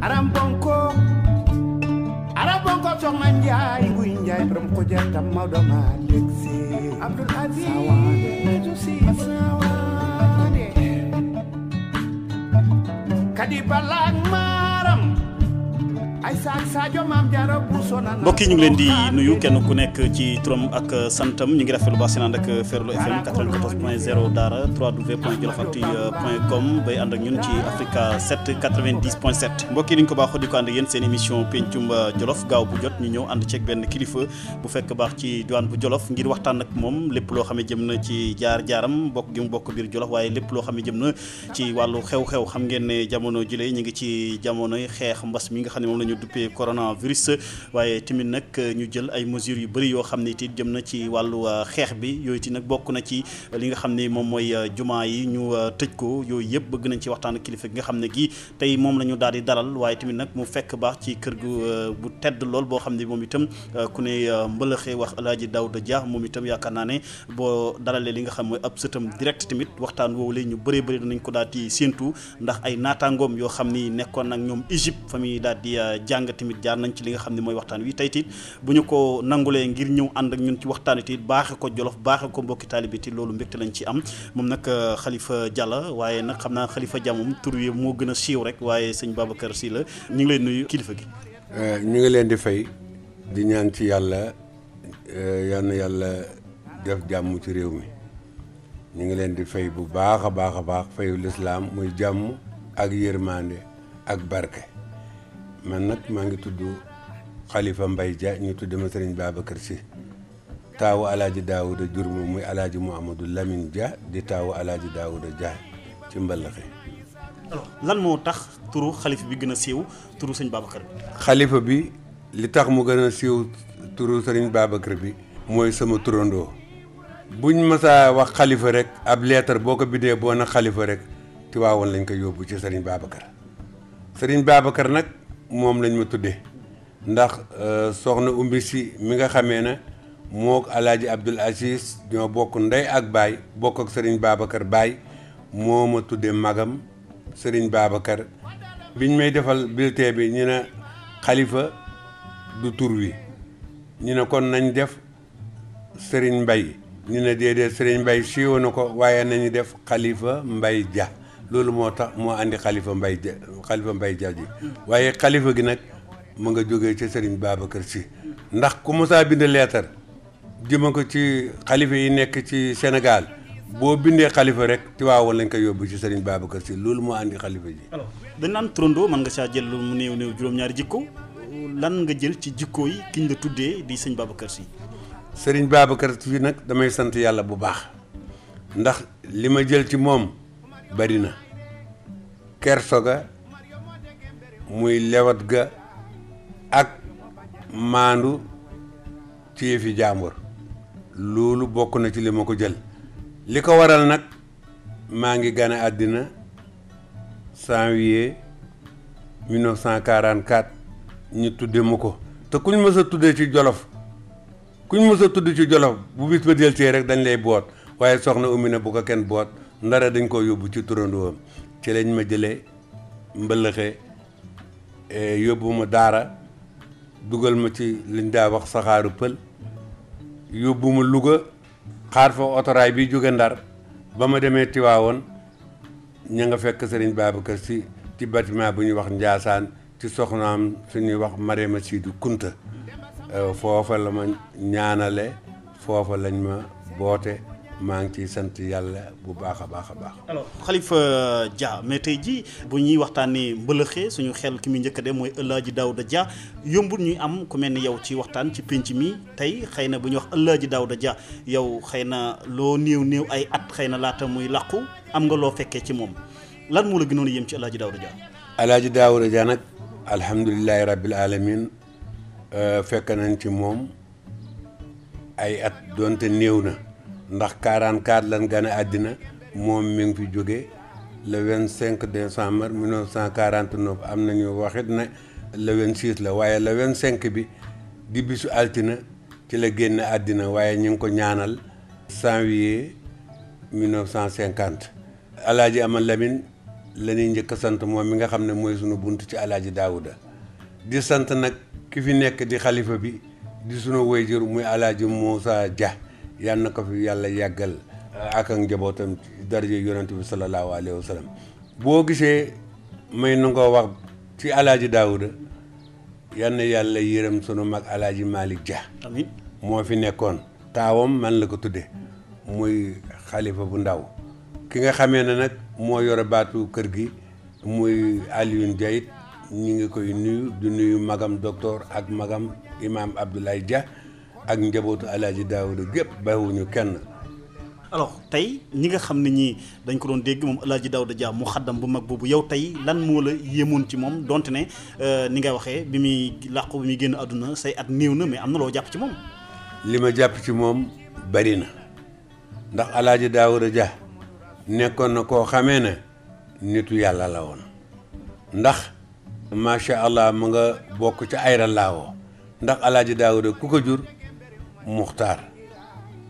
aram bonko soxna Njaay nguy Njaay borom ko jantam Maodo Malick Si Abdoul Aziz Sawane kadi balak maram ay saak Sadio Maam Jaara Buso na mbokk yi ñu ngi leen di nuyu kenn ku nekk ci turam ak santam ñu ngi rafetlu baax seen ànd ak Ferlo FM 94.0 Daara www.jolofactu.com bay ànd ak ñun ci Africa 7 90.7 mbokk yi ni ñu ko baaxoo di ko ànd ak yéen seen émission pencum Jolof gaaw bu jot ñu ñëw ànd ceeg benn kilifa bu fekk baax ci diwaan bu Jolof ngir waxtaan ak moom lépp loo xam ne jëm na ci jaar-jaaram bokk gi mu bokk biir Jolof waaye lépp loo xam ne jëm na ci wàllu xew-xew xam ngeen ne jamono jile ñu ngi ci jamonoy xeex mbas mi nga xam ne moom la ñu duppee coronavirus waaye tamit nag ñu jël ay mesures yu bëri yoo xam ne it jëm na ci wàllu xeex bi yooyu ti nag bokk na ci li nga xam ne moom mooy jumaa yi ñu tëj ko yooyu yëpp bëgg nañ ci waxtaan ak kilifa gi nga xam ne gi tey moom la ñu daal di dalal waaye tamit nag mu fekk baax ci kër gu bu tedd lool boo xam ne moom itam ku ne mbëlëxee wax El Hadji Daouda Dia moom itam yaakaar naa ne boo dalalee li nga xam mooy ab sëtam direct tamit waxtaan woowu la ñu bëree bëri danañ ko daal di séentu ndax ay naataangoom yoo xam ni nekkoon nag ñoom Égypte fa muy daal di jàng tamit jaar nañ ci li nga xam ne mooy waxtaan wi tey it bu ñu ko nangulee ngir ñëw ànd ak ñun ci waxtaan wi it baaxe ko Jolof baaxe ko mbokki taalibe it loolu mbégte lañ ci am moom nag Khalifa Dia la waaye nag xam naa Khalifa Dia moom tur wi moo gën a siiw rek waaye sëñ Babacar Sy la ñu ngi lay nuyu kilifa gi. ñu ngi leen di fay di ñaan ci yàlla yal na yàlla def jàmm ci réew mi ñu ngi leen di fay bu baax a baax a baax fayu lislaam muy jàmm ak yërmande ak barke. man nag maa ngi tudd Khalifa Mbaye Dia ñu tudd ma Serigne Babacar Sy taawu Alaaji Daouda jur ma muy Alaaji Mouhamadou Lamine Dia di taawu Alaaji Daouda Dia ci mbalaxe. alors lan moo tax turu xalifa bi gën a siiw turu sëñ Babacar bi. xalifa bi li tax mu gën a siiw turu Serigne Babacar bi mooy sama turandoo buñ mësaa wax xalifa rek ab leetar boo ko bindee boo na xalifa rek Tiwaawoon lañ ko yóbbu ci Serigne Babacar Serigne Babacar nag moom lañ ma tuddee ndax soxna Umbi Si mi nga xamee ne moo Alaaji Abdoul Aziz ñoo bokk ndey ak baay bokk ak Serigne Babacar baay moo ma tuddee magam Serigne Babacar biñ may defal bulletin bi ñu ne xalifa du tur wi ñu ne kon nañ def Serigne Mbaye ñu ne déedéet Serigne Mbaye siiw na ko waaye nañu def Khalifa Mbaye Dia loolu moo tax moo andi Khalifa Mbaye Dia ji waaye xalifa gi nag mu nga jógee ci Serigne Babacar Sy ndax ku mosaa bind leetar jëma ko ci xalifa yi nekk ci Sénégal boo bindee xalifa rek Tiwaawan lañ koy yóbbu ci Serigne Babacar Sy loolu moo andi xalifa ji. alors dañ naan turandoo mën nga saa jël lu mu néew juróom-ñaari jikko lan nga jël ci jikko yi kiñ la tuddee di sëñ Babacar Sy. Serigne Babacar Sy nag damay sant yàlla bu baax ndax li ma jël ci moom bari na kerso ga muy lewat ga ak maandu ci yëfi jàmbur loolu bokk na ci li ma ko jël li ko waral nag maa ngi gane àddina janvier 1944 ñu tudde ma ko te kuñ mës a tuddee ci Jolof kuñ mës a tudd ci Jolof bu bis ba deltee rek dañ lay boot waaye soxna Oumy ne bu ko kenn boot ndara dañ ko yóbbu ci turandoom ci lañ ma jëlee mbëlëxe yóbbu ma daara dugal ma ci liñ daa wax saxaaru pël yóbbu ma Louga xaar fa otoraay bi jóge Ndar ba ma demee Tiwaawoon ña nga fekk Serigne Babacar Sy ci bâtiment bu ñuy wax Njaasaan ci soxnaam suñuy wax Marema Sidou Kunta foofa la ma ñaanale foofa lañ ma boote maa ngi ciy sant yàlla bu baax a baax a baax. alors Khalifa Dia mais tey jii bu ñuy waxtaanee mbëlëxee suñu xel ki muy njëkk a dem mooy El Hadji Daouda Dia yombul ñuy am ku mel ni yow ci waxtaan ci pénc mi tey xëy na bu ñuy wax El Hadji Daouda Dia yow xëy na loo néew ay at xëy na laata muy làqu am nga loo fekkee ci moom lan moo la gënoon a yem ci El Hadji Daouda Dia. El Hadji Daouda Dia nag alhamdulilahi rabbil alamin fekk nañ ci moom ay at doonte néew na. ndax 44 lan gane àddina moom mi ngi fi jóge le 25 décembre 1949 am nañu waxit ne le 26 la waaye le 25 bi di bisu altina ci la génn àddina waaye ñu ngi ko ñaanal janvier 1950 Alaaji Amal Lamine la ñuy njëkk a sant moom mi nga xam ne mooy sunu bunt ci alaaji Daawuda di sant nag ki fi nekk di xalifa bi di sunu waajur muy alaaji Moussa Dia yal na ko fi yàlla yàggal ak njabootam ci daraja yonent bi sallallahu alayhi wa sallam boo gisee may nangoo wax ci alaaji Daawuda yal na yàlla yërëm sunu mag alaaji Malick Dia amiin moo fi nekkoon taawam man la ko tudde muy xalifa bu ndaw ki nga xamee ne nag moo yore baatu kër gi muy Alioune Dia it ñi ngi koy nuyu di nuyu magam docteur ak magam imam Abdoulaye Dia ak njabootu alaaji Daawuda gépp bàyyiwuñu kenn. alors tey ñi nga xam ne ñii dañ ko doon dégg moom alaaji Daawuda Dia mu xaddam bu mag boobu yow tey lan moo la yéemoon ci moom donte ne ni nga waxee bi muy làqu bi muy génn àdduna say at néew na mais am na loo jàpp ci moom. li ma jàpp ci moom bari na ndax alaaji Daawuda Dia nekkoon na koo xamee ne nitu yàlla la woon ndax macha allah mu nga bokk ci ayra laawoo ndax alaaji Daawuda ku ko jur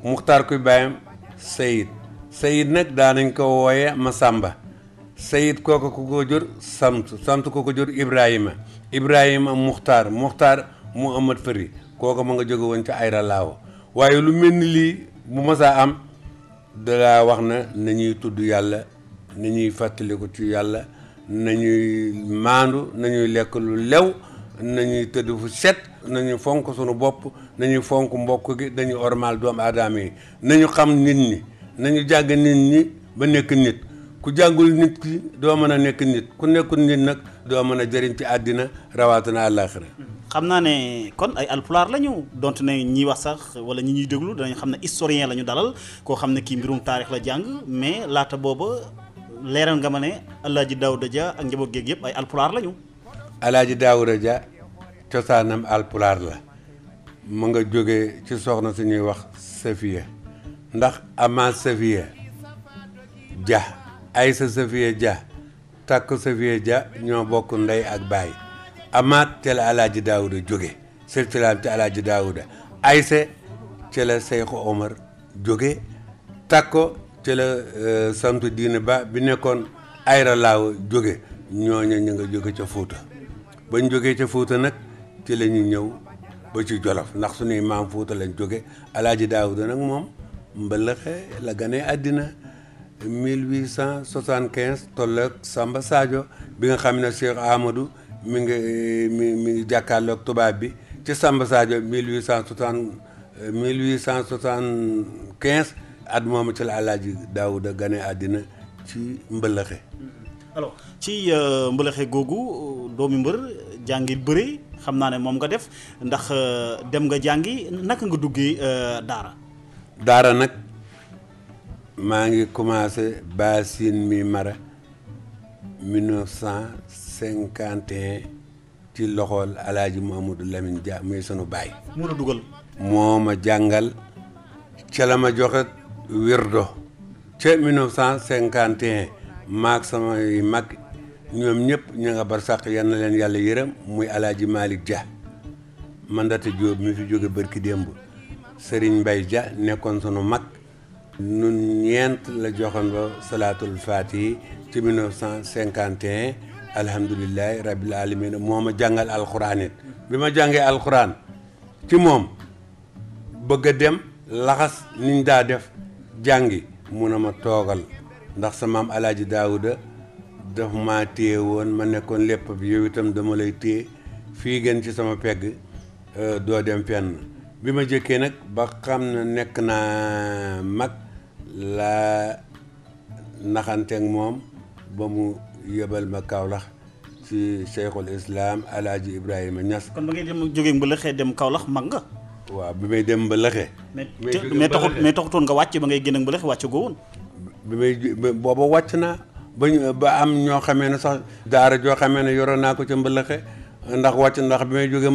muxtaar kuy bàyyam sayid nag daanañ ko wooye Masamba sayid kooku ku ko jur samtu ku ko jur ibrahima muxtaar Muhammad Fari kooku ma nga jóge woon ci ayra laawo waaye lu mel ni lii bu masaa am dalaa wax na nañuy tudd yàlla nañuy fàttaliku ci yàlla nañuy maandu nañuy lekk lu lew nañuy tëdd fu set nañu fonk sunu bopp nañu fonk mbokk gi dañuy ormal doomu aadama yi nañu xam nit ñi nañu jàng nit ñi ba nekk nit ku jàngul nit ki doo mën a nekk nit ku nekkul nit nag doo mën a jëriñ ci àddina rawatina àllaaxira xam naa ne kon ay alpulaar lañu donte ne ñi wax sax wala ñi ñuy déglu danañ xam ne historien la ñu dalal koo xam ne kii mbirum taarix la jàng mais laata booba leeral nga ma ne alaaji Daawuda Dia ak njaboot géeg yëpp ay alpulaar lañu. alaaji Daawuda Dia cosaanam alpulaar la mu nga jóge ci soxna suñuy wax Safiya ndax ama Safiya Dia Aysa Safiya Dia takk Safiya Dia ñoo bokk ndey ak baay amaat ca la alaaji Daawuda jóge silsilaam ci alaaji Daawuda Aysa ca la Seyxu Omar jóge takko ca la samtu diine ba bi nekkoon ayra laaw jóge ñooñu ñu nga jóge ca Fuuta bañ jógee ca Fuuta nag ci la ñu ñëw ba ci Jolof ndax suñuy maam Fuuta lañ jóge alaaji Daawuda nag moom mbëlëxe la ganee àddina 1875 tolloog Samba Sadio bi nga xam ne Cheikh Amadou mi ngi jàkkaarloog tubaab bi ci Samba Sadio 1875 at moomu ci la alaaji Daawuda ganee àddina ci mbëlëxe. alors ci mbëlëxe googu doomi mbër jàngi bëri xam naa ne moom nga def ndax dem nga jàngi naka nga duggee daara nag maa ngi commencé Basin mi Mara 1951 ci loxool alaaji Mamadou Lamine Dia muy sunu baay mu la dugal moo ma jàngal ca la ma joxe wirdo ca 1951 maag samay mag ñoom ñëpp ñu nga bar sàq yal na leen yàlla yërëm muy alaaji Malick Dia Mandata Diop mi fi jóge bërki démb Serigne Mbaye Dia nekkoon sunu mag nun ñeent la joxandoo salaatul faatihi ci 1951 alhamdulilahi rabbil alamin moo ma jàngal alxuraan it bi ma jàngee alxuraan ci moom bëgg a dem laxas niñ daa def jàngi mun a ma toogal ndax sa maam alaaji Daawuda daf maa téye woon ma nekkoon lépp bi yow itam dama lay téye fii gën ci sama pegg doo dem fenn bi ma jëkkee nag ba xam ne nekk naa mag la naxanteeg moom ba mu yebal ma Kaolack ci Cheikhul Islam alaaji Ibrahima Niass. kon ba ngay dem jógee Mbëlëxe dem Kaolack mag nga. waaw bi may dem Mbëlëxe. mais taxutoon nga wàcc ba ngay génn ak Mbëlëxe wàcc goo woon. bi may booba wàcc naa ba am ñoo xamee ne sax daara joo xamee ne yoroon naa ko ca Mbëlëxe ndax wàcc ndax bi may jóge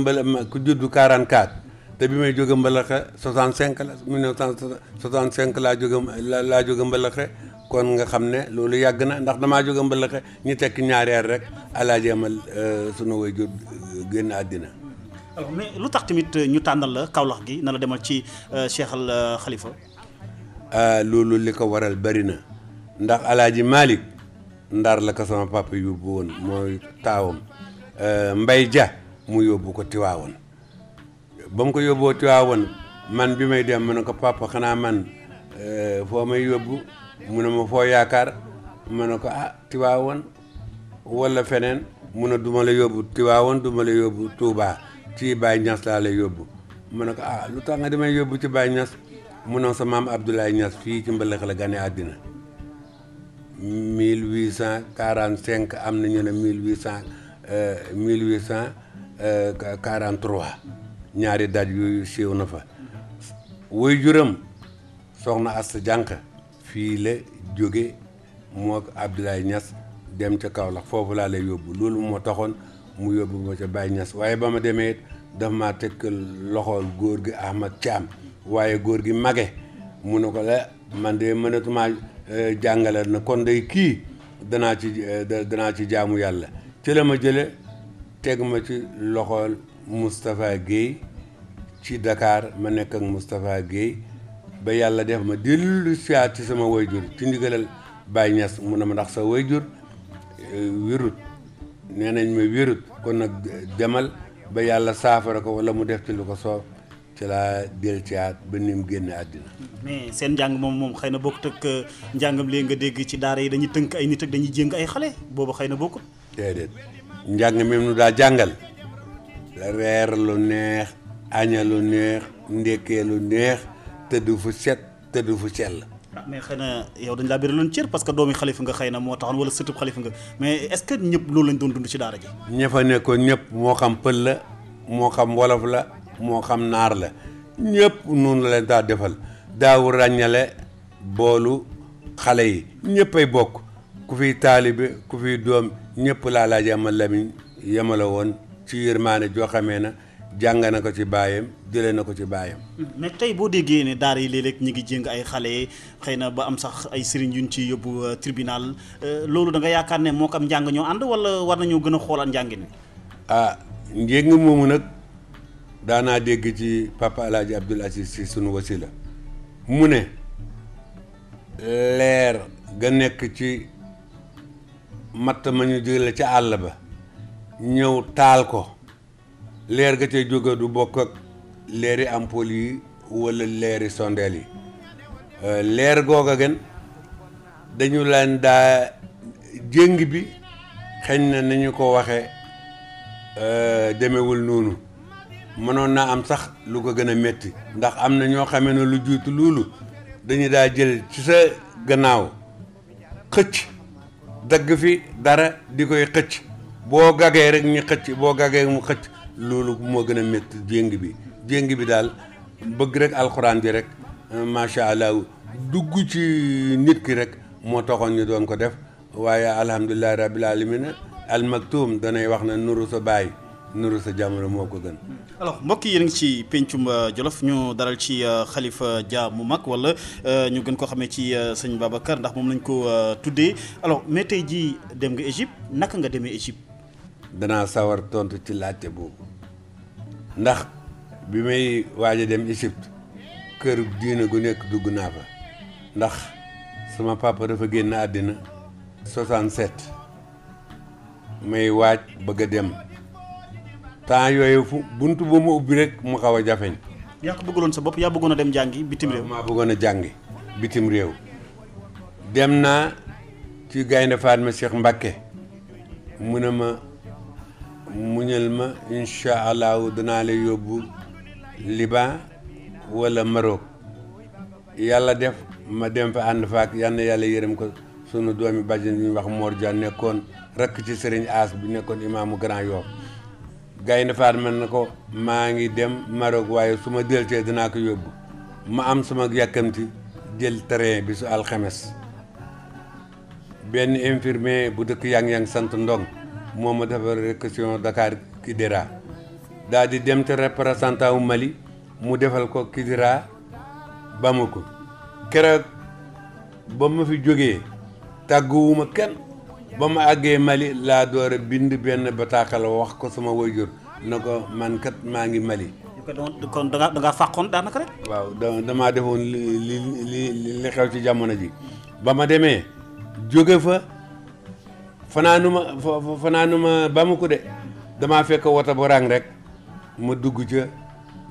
ku juddu 44 te bi may jóge Mbëlëxe 65 la 1965 laa jóge Mbëlëxe kon nga xam ne loolu yàgg na ndax damaa jóge Mbëlëxe ñu tekki ñaari at rek alaaji amal sunu waajur génn àddina. alors mais lu tax tamit ñu tànnal la Kaolack gi na la demal ci Cheikh al Khalifa. loolu li ko waral bari na ndax alaaji Malick Ndar la ko sama papa yóbbu woon mooy taawam Mbay Ja mu yóbbu ko Tiwaawoon ba mu ko yóbboo Tiwaawoon man bi may dem ma ne ko papa xanaa man foo may yóbbu mu ne ma foo yaakaar ma ne ko Tiwaawoon wala feneen mu ne duma la yóbbu Tiwaawoon duma la yóbbu Touba ci Baye Niass laa lay yóbbu ma ne ko lu tax nga damay yóbbu ci Baye Niass mu ne sa maam Abdoulaye Niass fii ci Mbalax la gane àddina 1845 am na ñu ne 1843 ñaari daj yooyu siiw na fa woy juram soxna Asta Jànq fii la jóge moo Abdoulaye Niass dem ca Kaolack foofu laa lay yóbbu loolu moo taxoon mu yóbbu ma ca Baye Niass waaye ba ma demee daf maa teg loxool góor gi Ahmad Thiam waaye góor gi mage mu ne ko la man de mënatumaa jàngale na kon day kii danaa ci jaamu yàlla ci la ma jële teg ma ci loxool Moustapha Guèye ci Dakar ma nekk ak Moustapha Guèye ba yàlla def ma dellu siyaat ci sama wayjur ci ndigalal Baye Niass mu ne ma ndax sa wayjur wérut nee nañ ma wérut kon nag demal ba yàlla saafara ko wala mu def ci lu ko soob ci laa del siyaat ba ni mu génne àddina. mais seen njàng moom xëy na bokkut ak njàngam léegi nga dégg ci daara yi dañuy tënk ay nit ak dañuy jéng ay xale boobu xëy na bokkut. déedéet njàng mi nu daa jàngal reer lu neex aña lu neex ndékkee lu neex tëdd fu set tëdd fu sell. mais xëy na yow dañ laa biraloon cër parce que doomi xalifa nga xëy na moo taxoon wala sëtub xalifa nga mais est-ce que ñëpp loolu lañ doon dund ci daara ji. ña fa nekkoon ñëpp moo xam pël la moo xam wolof la moo xam naar la ñëpp noonu la leen daa defal daawu ràññale boolu xale yi ñëppay bokk ku fiy taalibe ku fiy doom ñëpp laa laaj amal lamiñ yemale woon ci yërmaane joo xamee na jàng na ko ci baayam jëlee na ko ci baayam. mais tey boo déggee ne daara yi léeg-léeg ñu ngi jéng ay xale xëy na ba am sax ay sëriñ yuñ ci yóbbu tribunal loolu da nga yaakaar ne moo ko am njàng ñoo ànd wala war nañoo gën a xoolaat njàngin wi. njëng moomu nag daanaa dégg ci papa El Hadj Abdoul Aziz si sunu wasila mu ne leer ga nekk ci matt ma ñu jële ca àll ba ñëw taal ko. leer ga cay jóge du bokk ak leeri ampoule yi wala leeri sondeel yi leer googa gën dañu leen daa jéng bi xëñ na nañu ko waxe demewul noonu mënoon naa am sax lu ko gën a metti ndax am na ñoo xamee ne lu jiitu loolu dañu daa jël ci sa gannaaw xëcc dagg fi dara di koy xëcc boo gagee rek ñu xëcc boo gagee mu xëcc loolu moo gën a métti jéng bi daal bëgg rek alxuraan ji rek macha allah dugg ci nit ki rek moo taxoon ñu doon ko def waaye alhamdulilahi rabbil alamin almaktum danay wax na nuru sa baay nuru sa jamono moo ko gën. alors mbokk yi yéen a ngi ci pencum Jolof ñu daral ci Khalifa Dia mu mag wala ñu gën ko xamee ci sëñ Babacar ndax moom lañ ko tuddee alors mais tey jii dem nga Égypte naka nga demee Égypte. danaa sawar tontu ci laajte boobu ndax bi may waaj a dem Égypte kër diina gu nekk dugg naa fa ndax sama papa dafa génn àddina 67 may waaj bëgg a dem temps yooyu fu buntu ba mu ubbi rek mu xaw a jafeñ. yaa ko bëggaloon sa bopp yaa bëggoon a dem jàngi bitim réew. maa bëggoon a jàngi bitim réew dem naa ci Gaynde Fatma Cheikh Mbacké mu ne ma muñal ma incha allahu danaa la yóbbu Liban wala Maroc yàlla def ma dem fa ànd fa ak yal na yàlla yërëm ko sunu doomi bàjjen bi ñu wax Mor Dia nekkoon rakk ci Serigne As bi nekkoon imaamu Grand Yoff Gaynde Fatma na ko maa ngi dem Maroc waaye su ma deltee danaa ko yóbbu ma am sama yàkkamti jël train bi su alxames benn infirmier bu dëkk yang sant Ndong moo ma defar réquisition Dakar Kidira daal di dem te représentant wu Mali mu defal ko Kidira Bamako keroog ba ma fi jógee tàgguwuma kenn ba ma àggee Mali laa door a bind benn bataaxal wax ko sama waajur na ko man kat maa ngi Mali. kon da ngaa fàqoon daanaka rek. waaw damaa defoon li xew ci jamono ji ba ma demee jóge fa fanaanuma Bamako de damaa fekk woto bu rang rek ma dugg ca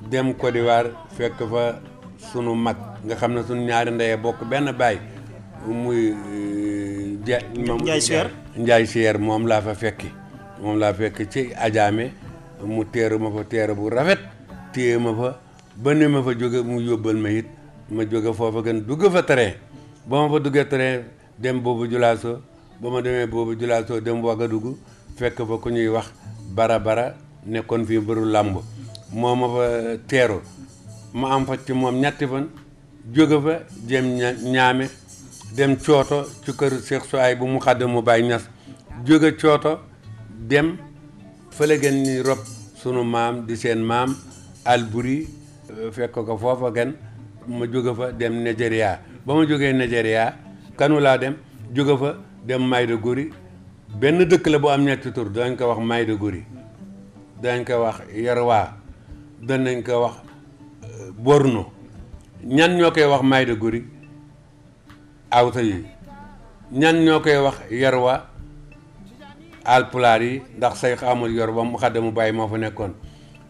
dem Côte d'Ivoire fekk fa sunu mag nga xam ne sunu ñaari ndeye bokk benn baay muy Njaay Seer moom laa fa fekk ci Adjamé mu teeru ma fa teeru bu rafet téye ma fa ba ne ma fa jóge mu yóbbal ma it ma jóge foofa gën dugg fa train ba ma fa duggee train dem boobu Julaaso ba ma demee boobu Julaaso dem Wagadugu fekk fa ku ñuy wax bara nekkoon fii mbëru làmb moo ma fa teeru ma am fa ci moom ñetti fan jóge fa dem ñaame dem cooto ci kër Cheikh Souaï bu mu xàdd mu bàyyi ñas jóge cooto dem fële gën ni rob sunu maam di seen maam Alburi fekk ko foofa gën ma jóge fa dem Nigeria ba ma jógee Nigeria kanu laa dem jóge fa dem Maiduguri benn dëkk la bu am ñetti tur dañ ko wax Maiduguri dañ ko wax Yerwa danañ ko wax Borno ñan ñoo koy wax Maiduguri awta yi ñan ñoo koy wax Yerwa alpulaar yi ndax say xamul yor ba mu xadda mu bàyyi moo fa nekkoon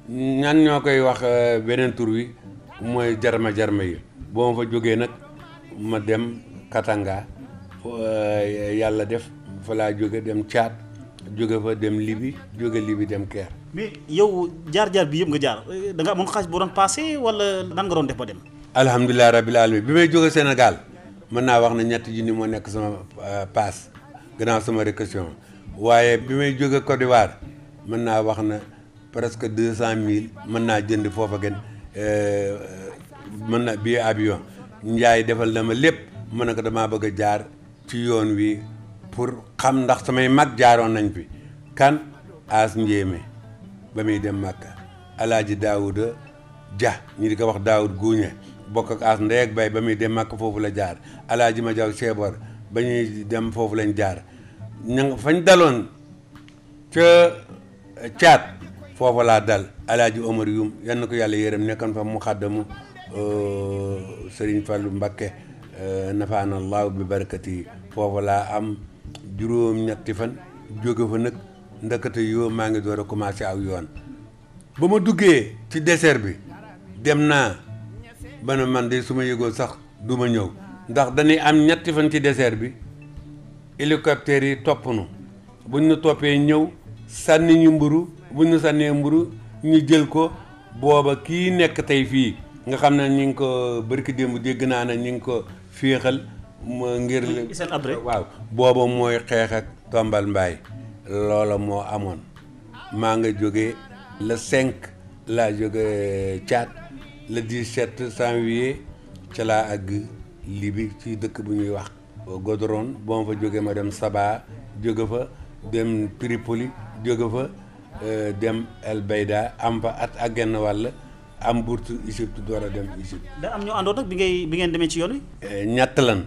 ñan ñoo koy wax beneen tur wi mooy jarma yi boo ma fa jógee nag ma dem Katanga yàlla def fa laa jóge dem Tchad jóge fa dem Libye jóge Libye dem Caire. mais yow jaar-jaar bi yëpp nga jaar da nga amoon xaalis boo doon passé wala nan nga doon def ba dem. alhamdulilah rabbil alamin bi may jóge Sénégal mën naa wax ne ñetti junni moo nekk sama paas gannaaw sama récession waaye bi may jóge Côte d'Ivoire mën naa wax na presque 200 000 mën naa jënd foofa gën mën na billet avion Njaay defal na ma lépp mën na ko damaa bëgg a jaar ci yoon wi pour xam ndax samay mag jaaroon nañ fi kan As Njéeme ba muy dem Makka Alaaji Daawuda Dia ñi di ko wax Daawud Guuñe bokk ak As ndey ak bay ba muy dem Makka foofu la jaar Alaaji ma jaw Seebor ba ñuy dem foofu lañ jaar ña fañ daloon ca Caat foofa laa dal Alaaji Omar Yum yan na ko yàlla yërëm nekkoon fa mu xaddamu Sëriñ Fallu Mbakke nafaanallahu bi barakati foofa laa am juróom-ñetti fan jóge fa nag ndakate yoo maa ngi door a commencé aw yoon ba ma duggee ci désert bi dem naa ba ne man de su ma yëgoo sax du ma ñëw ndax dañuy am ñetti fan ci désert bi hélicoptère yi topp nu buñ ñu toppee ñëw sànni ñu mburu buñ ñu sànnee mburu ñu jël ko booba kii nekk tey fii nga xam ne ñi ngi ko barki démb dégg naa ne ñi ngi ko féexal ngir waaw booba mooy xeex ak Tombal Mbaay loola moo amoon maa nga jógee le 5 laa jóge Tchad le 17 janvier ca laa àgg Libye ci dëkk bu ñuy wax Godron boo ma fa jógee ma dem Saba jóge fa dem Tripoli jóge fa dem El Beida am fa at ak genn wàll am bourse Égypte door a dem Égypte. da am ñoo àndoon nag bi ngeen demee ci yoon wi. ñett lan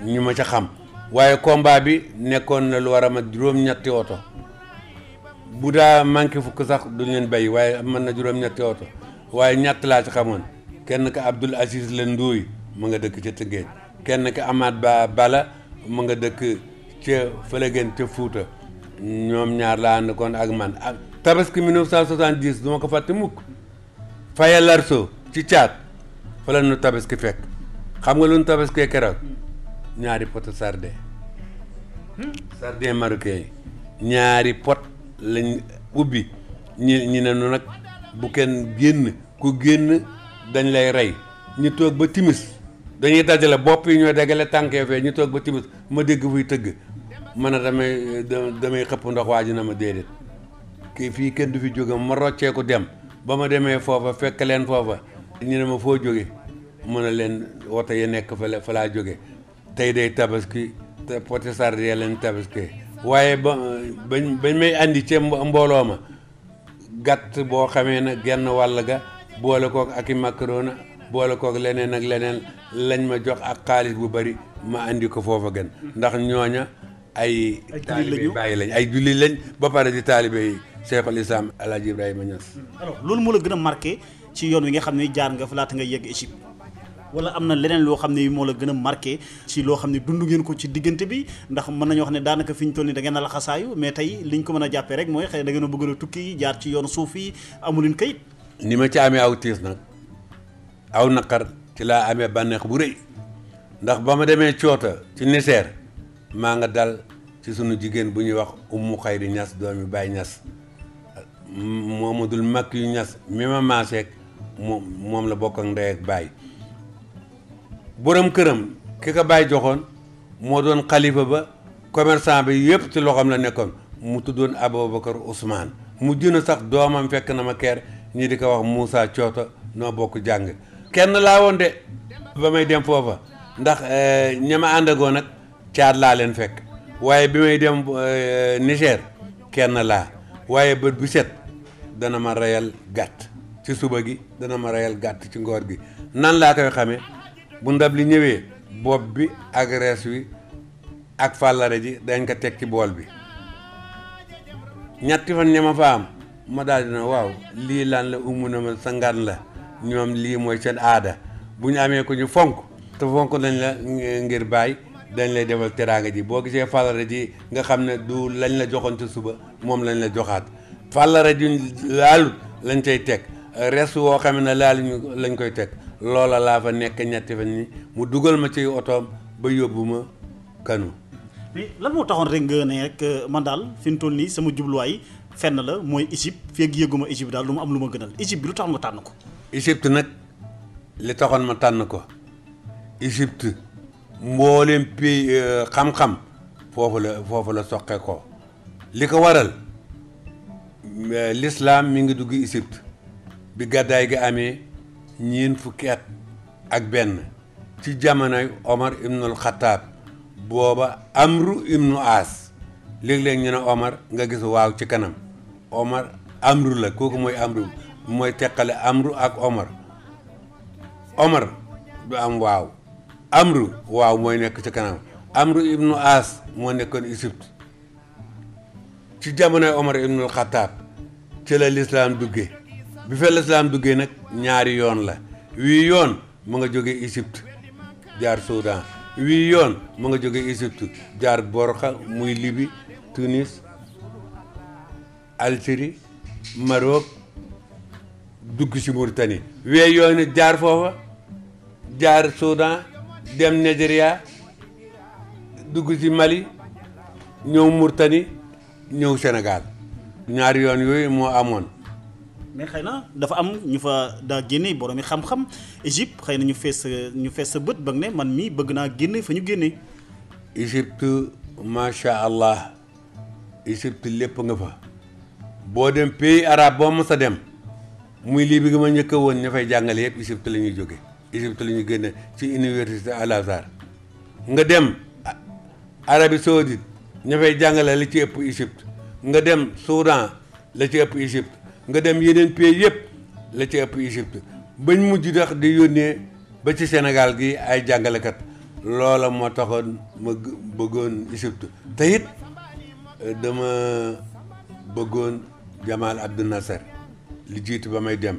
ñu ma ca xam waaye combat bi nekkoon na lu war a mat juróom-ñetti oto bu daa manqué fukk sax duñ leen bay waaye mën na juróom-ñetti oto waaye ñett laa ci xamoon kenn ka Abdoul Aziz la Ndooy mu nga dëkk ca Tëngéej kenn ka Amath Bala mu nga dëkk ca Fëlegeen ca Fuuta ñoom ñaar laa ànd kon ak man ak tabaski 1970 duma ko fàtte mukk Faye Larso ci Caat fa la nu tabaski fekk xam nga lu nu tabaskee keroog ñaari pot sardin marocain yi ñaari pot lañ ubbi ñi ne nu nag bu kenn génn ku génn dañ lay rey ñu toog ba timis dañuy dajale bopp yi ñooy dagale tànkee fee ñu toog ba timis ma dégg fuy tëgg man a damay xëpp ndox waa ji na ma déedéet kii fii kenn du fi jóge ma rocceeku dem ba ma demee foofa fekk leen foofa ñu ne ma foo jóge mën a leen woto ya nekk fa laa jóge tey day tabaski te poti sardine leen tabaski waaye bañ may andi ca mbooloo ma gàtt boo xamee na genn wàll ga boole kook ak i macaroni boole kook leneen ak leneen lañ ma jox ak xaalis bu bari ma andi ko foofa gën ndax ñooña ay taalibe bàyyi lañ ay julli lañ ba pare di taalibe yi Cheikhul Islam El Hadj Ibrahima Niass. alors loolu moo la gën a marqué ci yoon wi nga xam ne jaar nga fa laata nga yegg Égypte. wala am na leneen loo xam ne moo la gën a marqué ci loo xam ne dund ngeen ko ci diggante bi ndax mën nañu wax ne daanaka fi ñu toll nii da ngeen a laxasaayu mais tey liñ ko mën a jàppee rek mooy xëy da ngeen a bëgg a tukki jaar ci yoon suuf yi amuleen kayit. ni ma ci amee aw tiis nag aw naqar ci laa amee bànneex bu rëy ndax ba ma demee coota ci Niger maa nga dal ci sunu jigéen bu ñuy wax Umu Xayri Ñas doomi Baay Ñas Momadul Makk yu Ñas mi ma maaseek moom la bokk ak ndey ak baay borom këram ki ko baay joxoon moo doon xalifa ba commerçant bi yëpp ci loxoom la nekkoon mu tuddoon Aboubacar Ousmane mu jëna sax doomam fekk na ma keer ñii di ko wax Moussa Coota noo bokk jàng kenn laa woon de ba may dem foofa ndax ñama àndagoo nag caat laa leen fekk waaye bi may dem Niger kenn laa waaye bët bu set dana ma reyal gàtt ci suba gi dana ma reyal gàtt ci ngoor gi nan laa koy xamee bu ndab li ñëwee bopp bi ak rees wi ak fàllare ji dañ ko teg ci bool bi ñetti fan ñama fa am ma daal dina waaw lii lan la umu na ma sa ngan la ñoom lii mooy seen aada bu ñu amee ko ñu fonk te fonk nañ la ngir bàyyi dañ lay defal teraanga ji boo gisee fàllare ji nga xam ne du lañ la joxoon ci suba moom lañ la joxaat fàllare ji laalut lañ cay teg res woo xam ne laaluñu lañ koy teg loola laa fa nekk ñetti fan ni mu dugal ma ci otoom ba yóbbu ma Kano. mais lan moo taxoon rek nga ne rek man daal fi mu toll nii sama jubluwaay fenn la mooy Égypte feeg yëguma Égypte daal lu mu am lu ma gënal Égypte bi lu tax nga tànn ko. Égypte nag li taxoon ma tànn ko Égypte mboolem pays xam-xam foofu la soqe ko li ko waral l'islam mi ngi dugg Égypte bi gàddaay gi amee ñeent fukki at ak benn ci jamonoy Omar ibnul Xataab booba Amru ibnu As léeg-léeg ñu ne Omar nga gis waaw ci kanam Omar Amru la kooku mooy Amru mooy teqale Amru ak Omar Omar du am waaw Amru waaw mooy nekk ci kanam Amru ibnu As moo nekkoon Égypte ci jamonoy Omar ibnul Xataab ci la lislaam duggee bi fa lislaam duggee nag ñaari yoon la wii yoon mu nga jóge Égypte jaar Soudan wii yoon mu nga jóge Égypte jaar Borxa muy Libye Tunis Algérie Maroc dugg ci Mauritanie wii yoon it jaar foofa jaar Soudan dem Nigeria dugg ci Mali ñëw Mauritanie ñëw Sénégal ñaari yoon yooyu moo amoon. mais xëy na dafa am ñu fa daa génne borom yi xam-xam Égypte xëy na ñu fees sa bët ba ne man mii bëgg naa génne fa ñu génne. Égypte macha allah Égypte lépp nga fa boo dem pays arabe boo mës a dem muy lii bi nga ma njëkk woon ña fay jàngale yëpp Égypte la ñuy jóge Égypte la ñuy génne ci université Al Azhar nga dem Arabie Saoudite ña fay jàngale la ci ëpp Égypte nga dem Soudan la ci ëpp Égypte nga dem yeneen pays yëpp la ci ëpp Égypte bañ mujj dax di yónnee ba ci Sénégal gi ay jàngalekat loola moo taxoon ma bëggoon Égypte te it dama bëggoon Jamal Abdel Nasser li jiitu ba may dem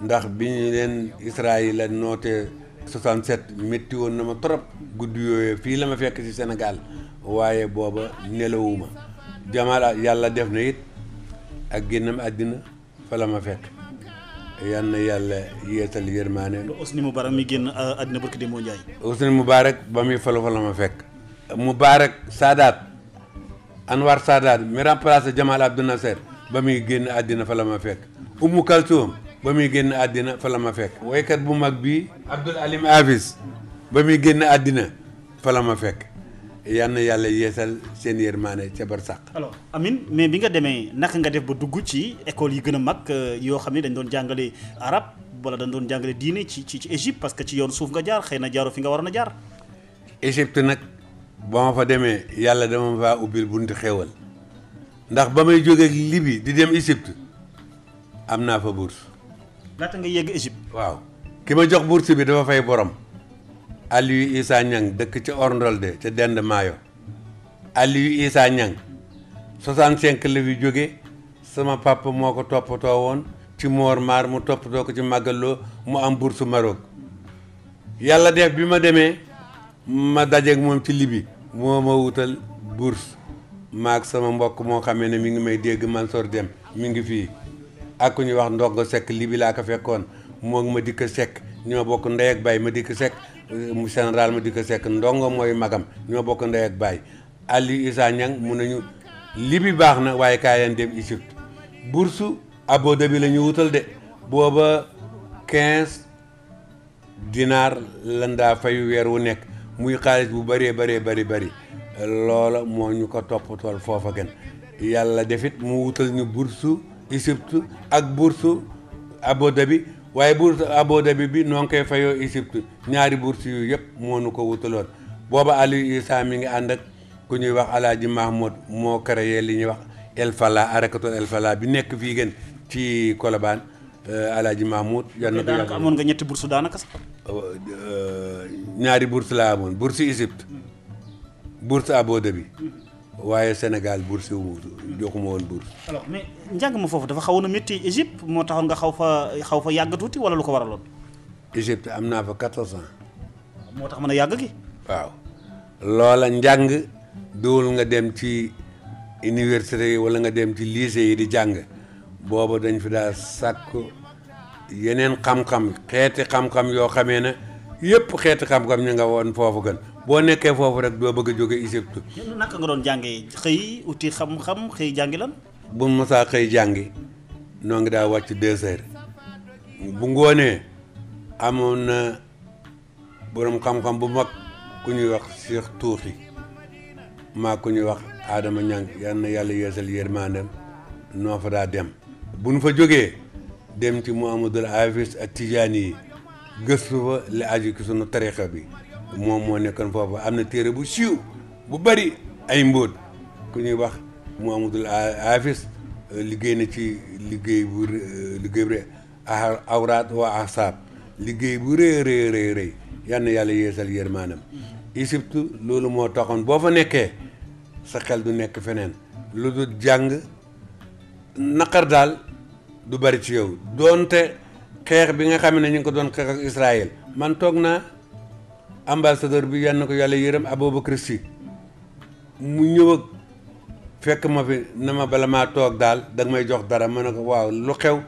ndax bi ñu leen Israël la noote 67 métti woon na ma trop guddi yooyu fii la ma fekk ci Sénégal waaye booba nelawuma Jamal yàlla def na it ak génnam àddina fa la ma fekk yal na yàlla yeetal yërmaane. Hosni Moubarak mi génn àddina barki Demba Ndiaye. Hosni Moubarak ba muy falu fa la ma fekk. Moubarak Sadat Anwar Sadat mi remplacé Jamal Abdel Nasser ba muy génn àddina fa la ma fekk. Umu Kalsoum ba muy génn àddina fa la ma fekk. woykat bu mag bii Abdul Alim Hafiz ba muy génn àddina fa la ma fekk. yal na yàlla yeesal seen yërmaane ca barsàq. alors Amine mais bi nga demee naka nga def ba dugg ci école yi gën a mag yoo xam ne dañ doon jàngale arab wala dañ doon jàngale diine ci Égypte parce que ci yoon suuf nga jaar xëy na jaaroo fi nga waroon a jaar. Égypte nag ba ma fa demee yàlla dama faa ubbil bunti xéewal ndax ba may jógee Libye di dem Égypte am naa fa bourse. laata nga yegg Égypte. waaw ki ma jox bourse bi dafa fay borom. Aliou Issa Niang dëkk ca Orndolde ca Dend Maayo Aliou Issa Niang 65 la fi jóge sama papa moo ko toppatoo woon ci Mor Maar mu toppatoo ko ci Magallo mu am bourse Maroc yàlla def bi ma demee ma dajeeg moom ci Libi moo ma wutal bourse maag sama mbokk moo xamee ne mi ngi may dégg Mansour Dem mi ngi fii ak ku ñuy wax Ndongo Seck Libi laa ko fekkoon moo ma dikk Seck ñoo bokk ndey ak baay ma dikk Seck mu général ma dikk Seck Ndongo mooy magam ñoo bokk ndey ak baay Aliou Issa Niang mun nañu Libi baax na waaye kaay leen dem Égypte bourse Abu Dhabi la ñu wutal de booba 15 dinaar lan daa fayu weer wu nekk muy xaalis bu bëree bëri loola moo ñu ko toppatool foofa gën yàlla defit mu wutal ñu bourse Égypte ak bourse Abu Dhabi waaye bourse Abu Dhabi bi noo ngi koy fayoo Égypte ñaari bourse yu yëpp moo nu ko wutaloon booba Aliou Issa mi ngi ànd ak ku ñuy wax Alaaji Mahmoud moo créé li ñuy wax El Fala arakatul El Fala bi nekk fii gën ci Colobane Alaaji Mahmoud yal na ko daanaka amoon nga ñetti bourse daanaka sax ñaari bourse laa amoon bourse Égypte bourse Abu Dhabi waaye Sénégal bourse wu joxuma woon bourse. alors mais njàng ma foofu dafa xawoon a métti Égypte moo taxoon nga xaw fa yàgg tuuti wala lu ko waraloon. Égypte am naa fa 14 ans. moo tax mën a yàgg gi. waaw loola njàng duwul nga dem ci université yi wala nga dem ci lycée yi di jàng booba dañ fi daa sàkk yeneen xam-xam xeeti xam-xam yoo xamee ne yëpp xeeti xam-xam ñu nga woon foofu gën boo nekkee foofu rek doo bëgg a jóge Égypte. naka nga doon jàngee xëy uti xam-xam xëy jàngi lan. bu mosaa xëy jàngi noo ngi daa wàcc 2 heures bu ngoonee amoon na borom xam-xam bu mag ku ñuy wax Cheikh Tuuxi maa ku ñuy wax Adama Ñang yal na yàlla yeesal yërmandem noo fa daa dem bu nu fa jógee dem ci Muhammadul Hafiz ak Tijaani yi gëstu fa li aju ci sunu tarixa bi moom moo nekkoon foofu am na téere bu siiw bu bari ay mbóot ku ñuy wax Muhammadul Hafiz liggéey na ci liggéey bu awraat wa ahsaab liggéey bu rëy yal na yàlla yeesal yërmandem Égypte loolu moo taxoon boo fa nekkee sa xel du nekk feneen lu dul jàng naqar daal du bari ci yow doonte xeex bi nga xam ne ñu ngi ko doon xeex ak Israël man toog naa ambassadeur bi yal na ko yàlla yërëm Aboubacar Sy mu ñëw ak fekk ma fi na ma bala maa toog daal danga may jox dara ma ne ko waaw lu xew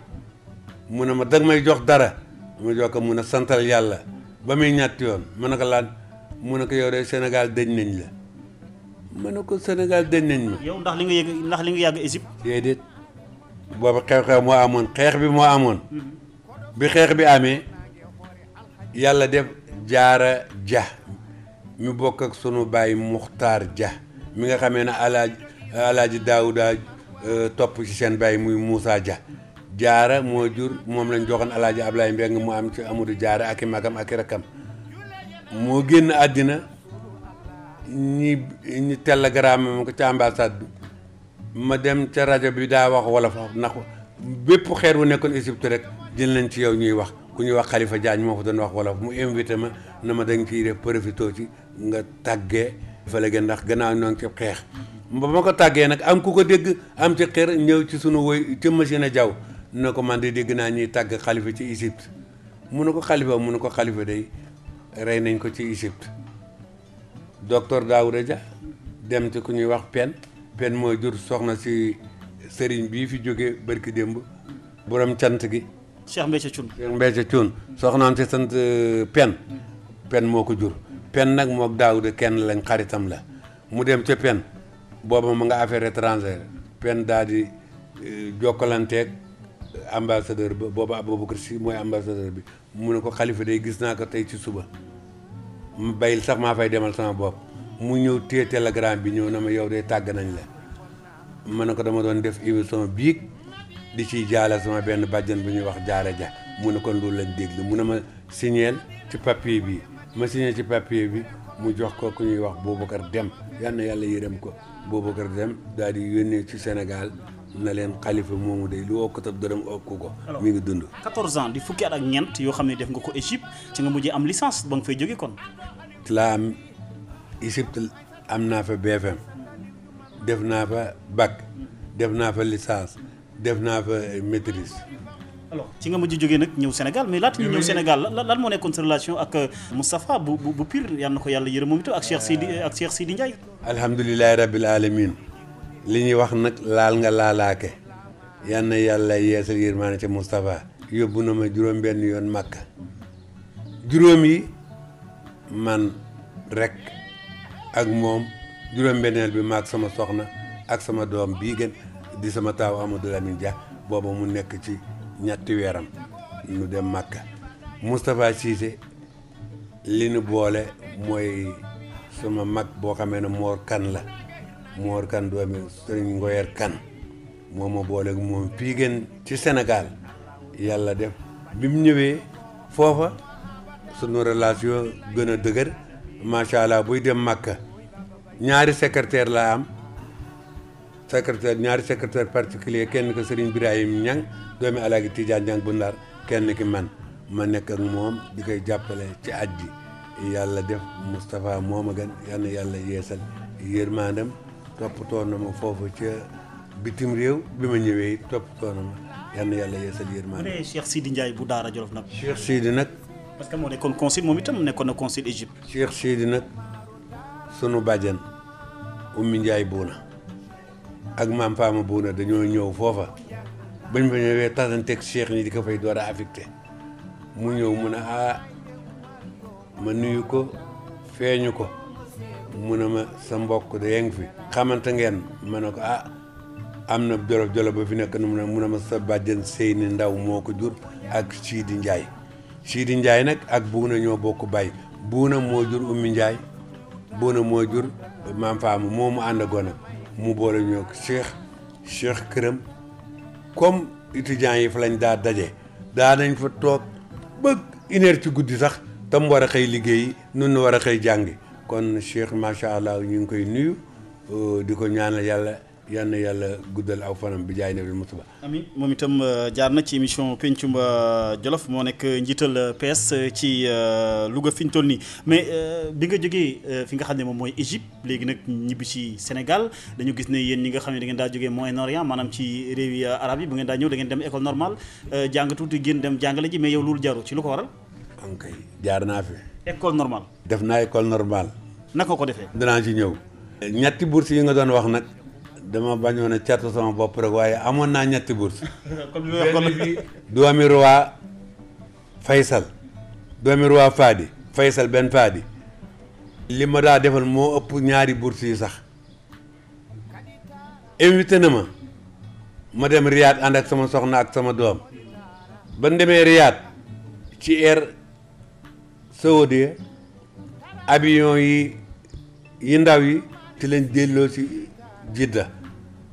mu ne ma danga may jox dara ma jox ko mun a santal yàlla ba muy ñetti yoon ma ne ko laan mu ne ko yow de Sénégal dëj nañ la ma ne ko Sénégal dëj nañ ma. yow ndax li nga yàgg Égypte. déedéet boobu xew-xew moo amoon xeex bi moo amoon bi xeex bi amee yàlla def jaara ja mi bokk ak sunu baay Muxtaar ja mi nga xamee ne alaaji Daawuda topp ci seen baay muy Moussa ja jaara moo jur moom lañ joxoon alaaji Ablaye Mbeng mu am ci Amadou Jaara ak i magam ak i rakkam moo génn àddina ñi télégramme ma ko ca ambassade bi ma dem ca rajo bi daa wax wolof ndax bépp xeer wu nekkoon Égypte rek jël nañ ci yow ñuy wax ku ñuy wax Khalifa Diagne moo fa doon wax wolof mu invité ma na ma dañ ciy def profité ci nga tàggee fële gën ndax gannaaw ñoo ngi ci xeex ba ma ko tàggee nag am ku ko dégg am ci xeer ñëw ci sunu woy ca machine a jaw na ko man de dégg naa ñuy tàgg Khalifa ci Égypte mu ne ko Khalifa day rey nañ ko ci Égypte docteur Daouda Dia dem ci ku ñuy wax pen mooy jur soxna si sëriñ bii fi jóge barki démb borom cant gi Cheikh Mbéthio Thioune soxnaam si sant pen moo ko jur pen nag mook Daouda kenn lañ xaritam la mu dem ca pen booba ma nga affaire étrangère pen daal di jokkalanteeg ambassadeur ba booba Aboubacar Sy mooy ambassadeur bi mu ne ko Khalifa day gis naa ko tey ci suba ma bayil sax maa fay demal sama bopp mu ñëw téye télégramme bi ñëw na ma yow day tàgg nañ la ma ne ko dama doon def émission biig di ciy jaala sama benn bàjjan bu ñuy wax jaara ja mu ne kon loolu lañ déglu mu ne ma signeel ci papier bi ma signé ci papier bi mu jox ko ku ñuy wax Boubacar Dem yal na yàlla yërëm ko Boubacar Dem daal di yónnee ci Sénégal na leen Khalifa moomu day lu okkatab dërëm okku ko mi ngi dund 14 ans di fukki at ak ñeent yoo xam ne def nga ko Égypte ci nga mujjee am licence ba nga fay jóge kon laa am Égypte am naa fa BFM def naa fa bac def naa fa licence def naa fa maîtrise. alors ci nga mujj jógee nag ñëw Sénégal mais laata ñu ñëw Sénégal lan moo nekkoon sa relation ak Moustapha bu Pire yal na ko yàlla yërëm moom itam ak Cheikh Sidi Ndiaye. alhamdulilahi rabbil alamin li ñuy wax nag laal nga laalaake yal na yàlla yeesal yërmaane ci Moustapha yóbbu na ma juróom-benn yoon Makka juróom yi man rek ak moom juróom-benneel bi maag sama soxna ak sama doom bii gën di sama taaw Amadou Lamine Dia booba mu nekk ci ñetti weeram nu dem Makka Moustapha Cissé li nu boole mooy sama mag boo xamee ne Mor Kan la Mor Kan doomi Sëriñ Ngoyer Kan moo ma boole moom fii gën ci Sénégal yàlla def bi mu ñëwee foofa sunu relation gën a dëgër macha allah buy dem Makka ñaari secrétaire laa am ñaari secrétaire particulier kenn ko Serigne Birahim Niang doomi Alaaji Tidiane Niang bu Ndar kenn ki man ma nekk ak moom di koy jàppale ci aj ji yàlla def Moustapha moom a gën yal na yàlla yeesal yërmandam toppatoo na ma foofu ca bitim réew bi ma ñëwee toppatoo na ma yal na yàlla yeesal yërmandam. bu dee Cheikh Sidi Ndiaye bu Daara Jolof nag. Cheikh Sidi nag. parce que moo nekkoon consul moom itam nekkoon na consul Égypte. Cheikh Sidi nag sunu bàjjan Oumy Ndiaye Bouna ak maam Fama Bouna dañoo ñëw foofa bañ fa ñëwee tasanteeg Cheikh ñi di ko fay door a affecté mu ñëw mu ne ma nuyu ko feeñu ko mu ne ma sa mbokk da yeng fi xamante ngeen ma ne ko am na jolof ba fi nekk mu ne ma sa bàjjan Seyni Ndaw moo ko jur ak Sidi Ndiaye Sidi Ndiaye nag ak Bouna ñoo bokk bay Bouna moo jur Oumy Ndiaye Bouna moo jur maam Fama moo mu ànd agoon nag mu boole ñoo ko Cheikh këram comme étudiants yi fa lañ daa daje daa nañ fa toog ba 1 heure ci guddi sax tam war a xëy liggéeyi nun war a xëy jàngi kon Cheikh macha allah ñu ngi koy nuyu di ko ñaanal yàlla yal na yàlla guddal aw fanam bi jaay nabi Mustafa amiin moom itam jaar na ci émission pencum Jolof moo nekk njiital PS ci Louga fi ñu toll nii mais bi nga jógee fi nga xam ne moom mooy Égypte léegi nag ñibbi ci Sénégal dañu gis ne yéen ñi nga xam ne da ngeen daa jógee Moyen-Orient maanaam ci réewi arab yi bu ngeen daa ñëw da ngeen dem école normale jàng tuuti génn dem jàngale ji mais yow loolu jaru ci lu ko waral. ok jaar naa fi. école normale. def naa école normale. naka ko defee. danaa ci ñëw. ñetti bourse yi nga doon wax nag. dama bañoon a catu sama bopp rek waaye amoon naa ñetti bourse doomi roi Faysal doomi roi Fadi Faysal benn Fadi li ma daa defal moo ëpp ñaari bourse yi sax invité na ma dem Riyad ànd ak sama soxna ak sama doom ba demee Riyad ci air saoudi avion yi ndaw yi ci lañ delloo ci Jidda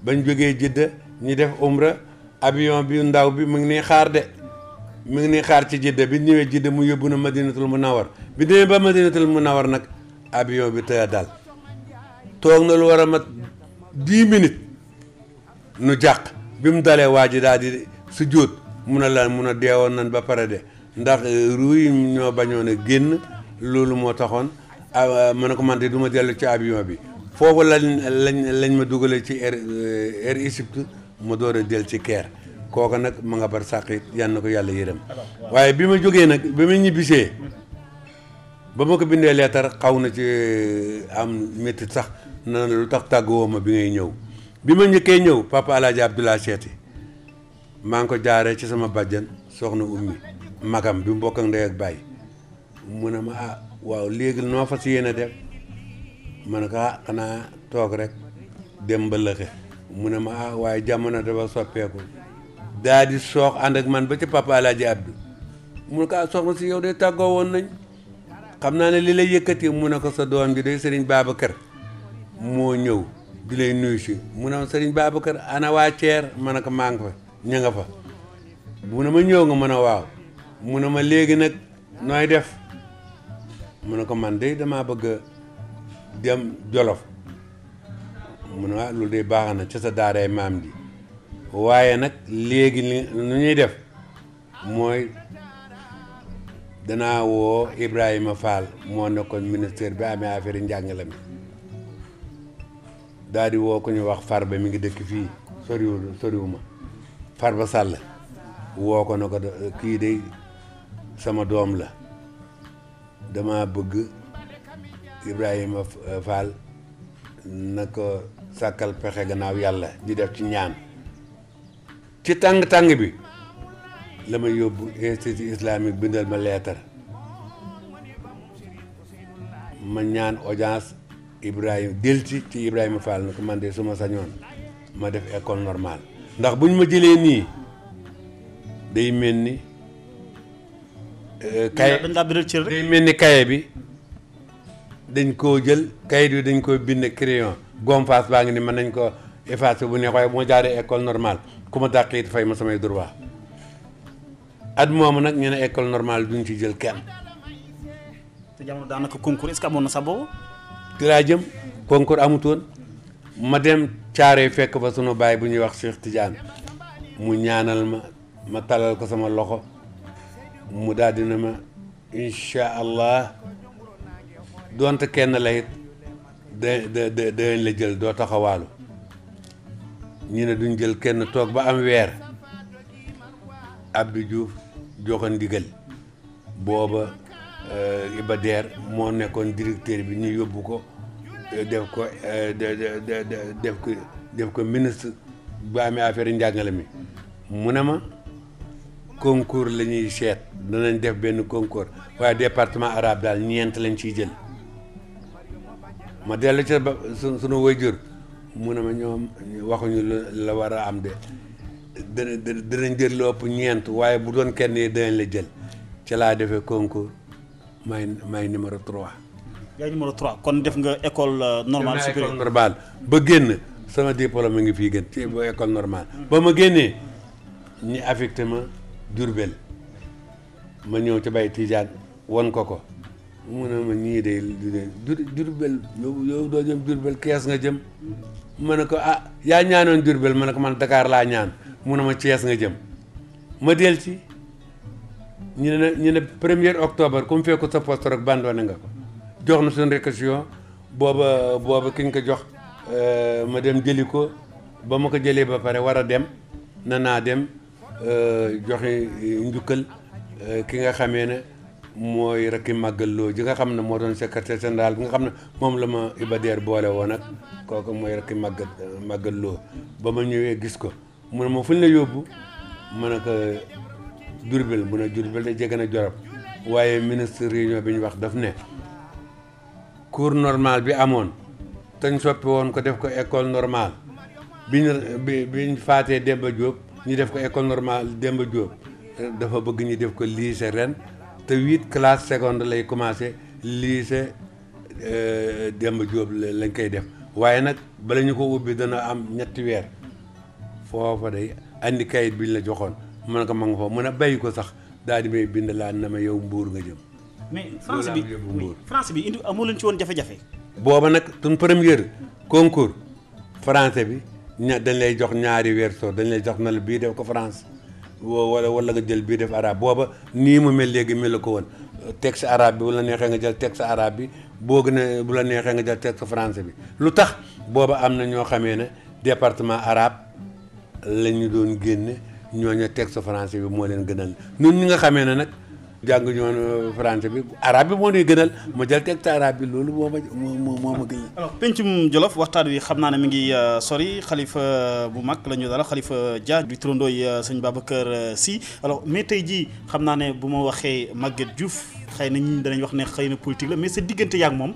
bañ jógee Jidda ñu def umra avion bi ndaw bi mu ngi nii xaar de mu ngi nii xaar ci Jidda bi ñëwee Jidda mu yóbbu na Madinatul Munawwar bi demee ba Madinatul Munawwar nag avion bi tëya dal toog na lu war a mat 10 minutes nu jàq bi mu dalee waa ji daal di su jóot mun a deewoon nan ba pare de ndax ruuy ñoo bañoon a génn loolu moo taxoon ma ne ko man de du ma dellu ci avion bi foofu lañ ma dugalee ci air Égypte ma door a del ci Caire kooka nag ma nga bar sàq it yal na ko yàlla yërëm waaye bi ma jógee nag bi ma ñibbisee ba ma ko bindee leetar xaw na ci am métti sax na lu tax tàgguwoo ma bi ngay ñëw bi ma njëkkee ñëw papa Alaaji Abdoulaye Seeti maa ngi ko jaaree ci sama bàjjan soxna Ummi magam bi mu bokk ak ndey ak baay mu ne ma waaw léegi noo fas yéene def ma ne ko xanaa toog rek dem mbëllëxe mu ne ma waaye jamono dafa soppeeku daa di soox ànd ak man ba ci papa Alaaji Abdou mu ne ko soxna si yow de tàggoo woon nañ xam naa ne li lay yëkkati mu ne ko sa doom ji day Serigne Babacar moo ñëw di lay nuyu si mu ne ma Serigne Babacar ana waa Thier ma ne ko maa ngi fa ña nga fa mu ne ma ñëw nga mën a waaw mu ne ma léegi nag nooy def mu ne ko man de damaa bëgg a dem Jolof mu ne loolu de baax na ci sa daaray maam ji waaye nag léegi li nu ñuy def mooy danaa woo Ibrahima Fall moo nekkoon ministère bi amee affaire njàngale mi daal di woo ko ñu wax Farba mi ngi dëkk fii soriwuma Farba Sall woo ko na ko kii de sama doom la dama bëgg Ibrahima Fall na ko sàkkal pexe gannaaw yàlla di def ci ñaan ci tàng-tàng bi la ma yóbbu institut islamique bindal ma leetar ma ñaan audience Ibrahima delsi ci Ibrahima Fall na ko man de su ma sañoon ma def école normale ndax buñ ma jëlee nii day mel ni kaye day mel ni kaye bi dañ koo jël kayit bi dañ koy bind crayon gomfaas baa ngi ni mën nañ ko effacer bu neex waaye bu ma jaaree école normale ku ma dàq it fay ma samay droit at moomu nag ñu ne école normale duñ ci jël kenn. te jamono daanaka concours est-ce que amoon na sa boobu. ci laa jëm concours amutoon ma dem caaree fekk fa sunu baay bu ñuy wax Cheikh Tidiane mu ñaanal ma talal ko sama loxo mu daal dina ma incha allah donte kenn la it dañ la jël doo taxawaalu ñu ne duñ jël kenn toog ba am weer Abdou Diouf joxoon ndigal booba Iba Der moo nekkoon directeur bi ñu yóbbu ko def ko ministre bu amee affaire njàngale mi mu ne ma concours la ñuy seet danañ def benn concours waaye département arabe daal ñeent lañ ciy jël ma dellu ci sunu waajur mu ne ma ñoom waxuñu la war a am de danañ jël lu ëpp ñeent waaye bu doon kenn yi danañ la jël ci laa defee concours may numéro 3. yaay numéro 3 kon def nga école normale supérieure normale ba génn sama diplôme mi ngi fii gën ci école normale ba ma génnee ñi affecté ma Diourbel ma ñëw ci Baye Tidiane won ko mu ne ma ñii de Diourbel yow doo jëm Diourbel Kees nga jëm ma ne ko ah yaa ñaanoon Diourbel ma ne ko man Dakar laa ñaan mu ne ma Thiès nga jëm ma del ci ñu ne 1er octobre ku mu fekku sa poste rek bandoone nga ko jox na suñu réquisition booba ki ñu ko jox ma dem jëli ko ba ma ko jëlee ba pare war a dem naa dem joxe njukkal ki nga xamee ne mooy Racky Maguette Lo ji nga xam ne moo doon secrétaire général bi nga xam ne moom la ma Iba Der boole woon ak kooku mooy Racky Maguette Lo ba ma ñëwee gis ko mu ne ma fu ñu la yóbbu ma ne ko Diourbel mu ne Diourbel da jege na Jolof waaye ministre réunion bi ñu wax daf ne cours normal bi amoon te ñu soppi woon ko def ko école normale biñ faatee Demba Diop ñu def ko école normale Demba Diop dafa bëgg ñu def ko lycée ren te 8 classes secondes lay commencé lycée Demba Diop lañ koy def waaye nag bala ñu ko ubbi dana am ñetti weer foofa day andi kayit biñ la joxoon mën ko ma nga foofu mën a bàyyi ko sax daal di may bind laa na ma yow Mbuur nga jëm. mais français bi indi amoo leen ci woon jafe-jafe. booba nag suñ première concours français bi dañ lay jox ñaari version dañ lay jox na la bii def ko France wala nga jël bii def arabe booba nii mu mel léegi mel la ko woon texte arabe bi bu la neexee nga jël texte arabe bi boo gën a bu la neexee nga jël texte français bi lu tax booba am na ñoo xamee ne département arabe la ñu doon génne ñooñu texte français bi moo leen gënal ñun ñi nga xamee ne nag jàng ñoon français bi arabe bi moo ñuy gënal ma jël texte arabe bi loolu moo ma gënal. alors pencum Jolof waxtaan wi xam naa ne mi ngi sori xalifa bu mag la ñu dala xalifa Dia du turandooy sëñ Babacar Sy alors mais tey jii xam naa ne bu ma waxee Maguette Diouf xëy na ñi danañ wax ne xëy na politique la mais sa diggante yaag moom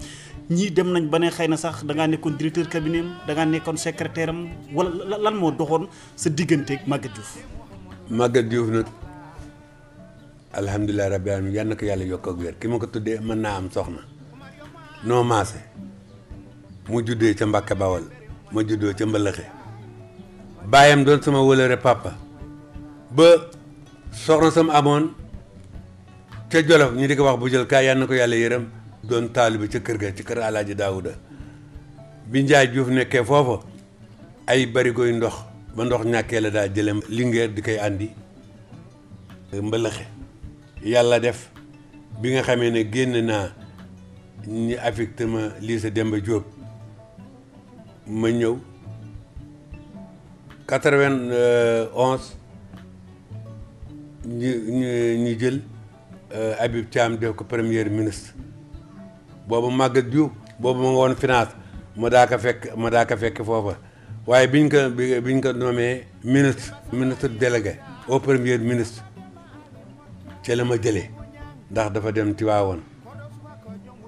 ñii dem nañ ba ne xëy na sax da ngaa nekkoon directeur cabinet am da ngaa nekkoon secrétaire am wala lan moo doxoon sa digganteeg Maguette Diouf. Maguette Diouf nag alhamdulilah rabbil alamin yal na ko yàlla yokk ak wér ki ma ko tuddee mën naa am soxna noo maase mu juddee ca Mbàkke Bawol ma juddoo ca Mbalaxe baayam doon sama wëlëre papa ba soxna sam amoon ca Jolof ñu di ko wax bu jël kaay yal na ko yàlla yërëm doon taalibe ca kër ga ci kër Alaaji Daawuda bi Njaay Diouf nekkee foofa ay barigoy ndox ba ndox ñàkkee la daa jëlem Linguère di koy andi Mbalaxe yàlla def bi nga xamee ne génn naa ñi affecté ma lycée Demba Diop ma ñëw 91 ñu jël Habib Thiam def ko premier ministre boobu Maguette Diouf boobu ma nga woon finance ma daa ko fekk foofa waaye biñ ko nommé ministre délégué au premier ministre ca la ma jëlee ndax dafa dem Tiwaawoon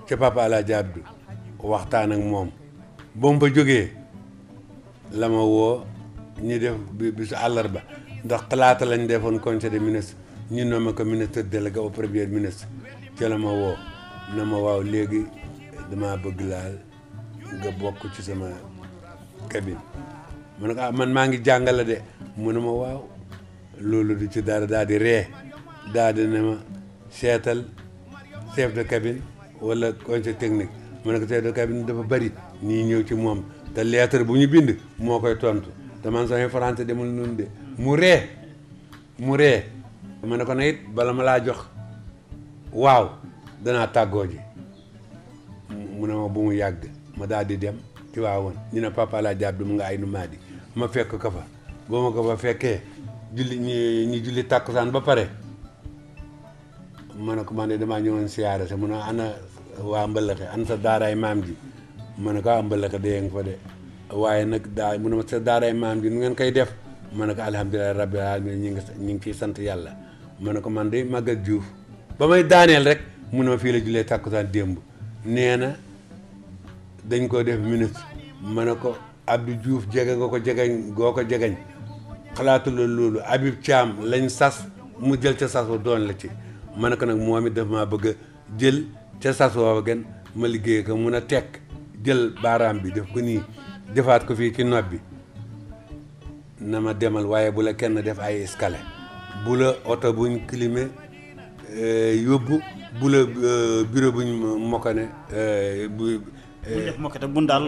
ca Papa Alaaji Abdu waxtaan ak moom ba mu fa jógee la ma woo ñu def bisu àllarba ndax talaata lañ defoon conseil des ministres ñu nommé ko ministre délégué au premier ministre ca la ma woo na ma waaw léegi dama bëgg laal nga bokk ci sama cabine ma ne ko man maa ngi jàngale de mu ne ma waaw loolu du ci dara daal di ree daal di ne ma seetal chef de cabine wala conseil technique ma ne ko chef de cabine dafa bari ñii ñëw ci moom te lettre bu ñu bind moo koy tontu te man samay français demul noonu de mu ree ma ne ko na it bala ma laa jox waaw danaa tàggoo ji mu ne ma bu mu yàgg ma daal di dem ci waawoon ñu ne Papa Alaaji Abdu mu nga ay nu maadi ma fekk ko fa ba ma ko fa fekkee ñu julli tàkkusaan ba pare ma ne ko man de damaa ñëwoon siyaare sa mu ne ana waa Mbëlëxe ana sa daaraay maam ji ma ne ko Mbëlëxe dee nga fa de waaye nag mu ne ma sa daaraay maam ji nu ngeen koy def ma ne ko alhamdulilah rabbil alamin ñu ngi ciy sant yàlla ma ne ko man de Maguette Diouf ba may daaneel rek mu ne ma fii la jullee tàkkusaan démb nee na dañ ko def ministre ma ne ko Abdou Diouf jege nga ko jegeñ goo ko jegeñ xalaatu la loolu Habib Thiam lañ sas mu jël ca sas wa doon la ci ma ne ko nag moom it daf maa bëgg a jël ca sas woowa gën ma liggéey ko mun a tekk jël baaraam bi def ko nii defaat ko fii ci nopp bi na ma demal waaye bu la kenn def ay escalier bu la oto buñ climé yóbbu bu la bureau buñ mokkane bu def mokkate bun daal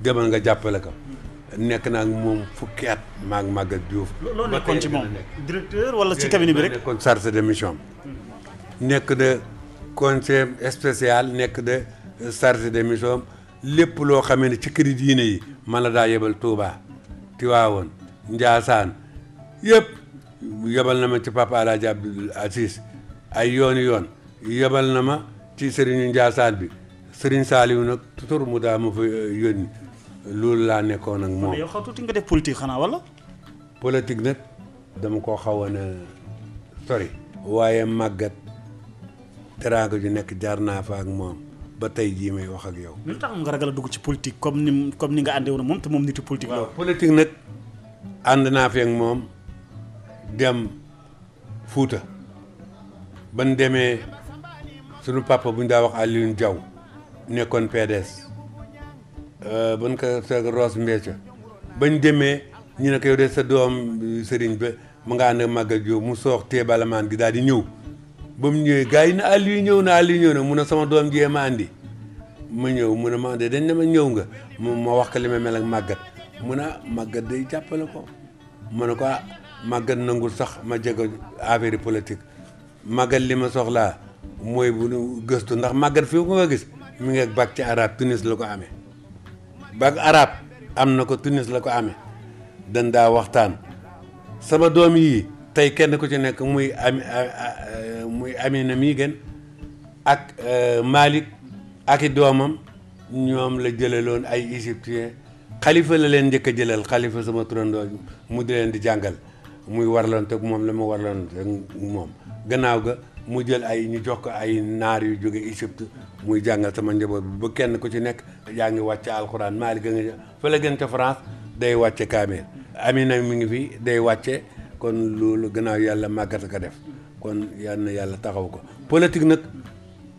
demal nga jàppale ko nekk naa ak moom fukki at maag Maguette Diouf loo nekkoon ci moom directeur wala ci cabinet bi rek nekkoon chargé de mission nekk de conseil spécial nekk de chargé de mission lépp loo xamee ne ci këri diine yi man la daa yebal Touba Tiwaawoon Njaasaan yëpp yebal na ma ci Papa Alaaji Abdul Aziz ay yoon yebal na ma ci Serigne Njaasaan bi Serigne Saliou nag toujours mu daa ma fa yónni loolu laa nekkoon ak moom. yow xaw tuuti nga def politique xanaa wala. politique nag dama koo xawoon a sori. waaye Maguette teraanga ju nekk jaar naa fa ak moom ba tey jii may wax ak yow. lu tax nga ragal a dugg ci politique comme ni nga àndee woon moom te moom nitu politique la. waaw politique nag ànd naa fi ak moom dem Fuuta ban demee sunu papa bu ñu daa wax Alioune Diaw nekkoon PDS. ban ko sa Roos Mbéthio bañ demee ñu ne ko yow de sa doom sëriñ ba mu nga ànd ak Maguette Diouf mu soox tee balamaan gi daal di ñëw ba mu ñëwee gars yi na Aliou ñëw na mun a sama doom jiyee ma andi ma ñëw mun a ma de dañ ne ma ñëw nga ma wax ko li ma mel ak Maguette mun a Maguette day jàppale ko ma ne ko Maguette nangul sax ma jege affaire politique Maguette li ma soxlaa mooy bu nu gëstu ndax Maguette fii ko nga gis mi ngi ak bac ci arabe Tunis la ko amee bac arabe am na ko Tunis la ko amee dañ daa waxtaan sama doom yii tey kenn ku ci nekk muy Amina mii gën ak Malick ak i doomam ñoom la jëlaloon ay égyptien xalifa la leen njëkk a jëlal xalifa sama turandoo mu di leen di jàngal muy warloon te moom la ma warloon te moom gannaaw ga mu jël ay ñu jox ko ay naar yu jóge Égypte muy jàngal sama njaboot bi ba kenn ku ci nekk yaa ngi wàcce alxuraan Malick nga fa la gën ca France day wàcce kaameel Amina mi ngi fi day wàcce kon loolu gannaaw yàlla Maguette ko def kon yal na yàlla taxaw ko politique nag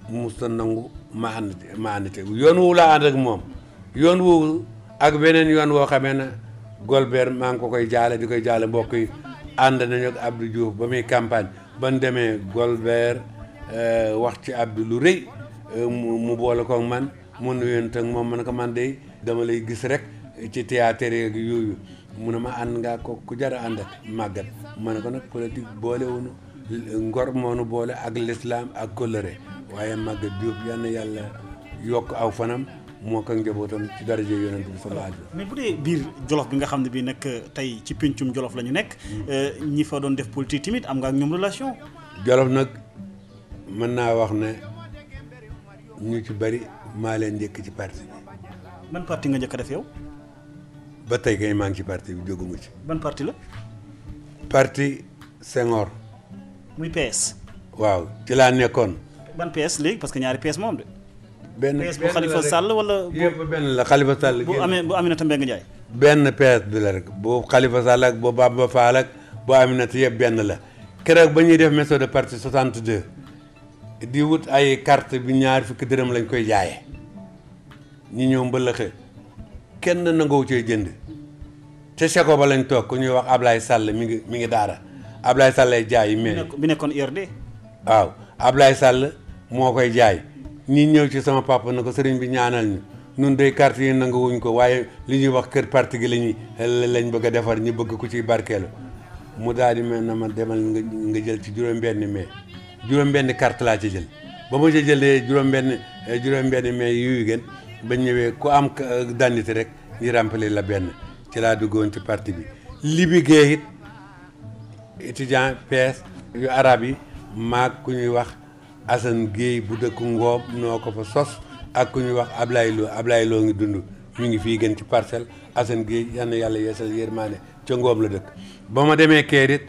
musta nangu ma ànd te yoon wu laa ànd ak moom yoon wu ak beneen yoon woo xamee ne Golbert maa ngi ko koy jaale di koy jaale mbokk yi ànd nañu ak Abdou Diouf ba muy campagne ban demee Golbert wax ci Abdou lu rëy mu boole ko man mu nuyoon ak moom man ko man de dama lay gis rek ci théâtre yeeg yooyu mu ne ma ànd ngaa ko ku jar a ànd ak Maguette ma ne ko nag politique boole wuñu ngor moonu boole ak l'islam ak kóllëre waaye Maguette Diouf yal na yàlla yokk aw fanam moo ko njabootam ci daraje yonent bi sallallahu alayhi wasallam. mais bu dee biir Jolof bi nga xam ne bii nag tey ci pencum Jolof la ñu nekk ñi fa doon def politique tamit am nga ak ñoom relation. Jolof nag mën naa wax ne ñu ci bari maa leen njëkk ci parti bi. ban parti nga njëkk a def yow. ba tey kay maa ngi ci parti bi jóguma ci. ban parti la. parti Senghor. muy PS. waaw ci laa nekkoon. ban PS léegi parce que ñaari PS moom de. benn PS bu Khalifa Sall wala. yëpp benn la Khalifa Sall. bu Aminata Mbengue Ndiaye. benn PS bi la rek bu Khalifa Sall ak bu Baba Fall ak bu Aminata yëpp benn la keroog ba ñuy def méthode de parti 62 di wut ay carte bi ñaar fukki dërëm lañ koy jaayee ñi ñëw mbëlëxe kenn nangoo cee jënd te seko ba lañ toog ku ñuy wax Ablaye Sall mi ngi daara Ablaye Sall lay jaay yi mel. bi nekkoon IRD. waaw Ablaye Sall moo koy jaay ñi ñëw ci sama papa na ko sëriñ bi ñaanal ñu nun day carte yi nanguwuñ ko waaye li ñuy wax kër parti gi lañ bëgg a defar ñu bëgg ku ciy barkeelu mu daal di mel na ma demal nga jël ci juróom-benni carte laa ci jël ba ma ci jëlee juróom-benni mais yuyu gën ba ñëwee ku am dandité rek ñu remplir la benn ci laa duggoon ci parti bi libi gee it étudiant PS yu arab yi maag ku ñuy wax Assane Gueye bu dëkk Ngoob noo ko fa sos ak ku ñuy wax Ablaye Lo ngi dund mi ngi fii gën ci Parcelles Assane Gueye yal na yàlla yeesal yërmaane ca Ngoob la dëkk ba ma demee Kérit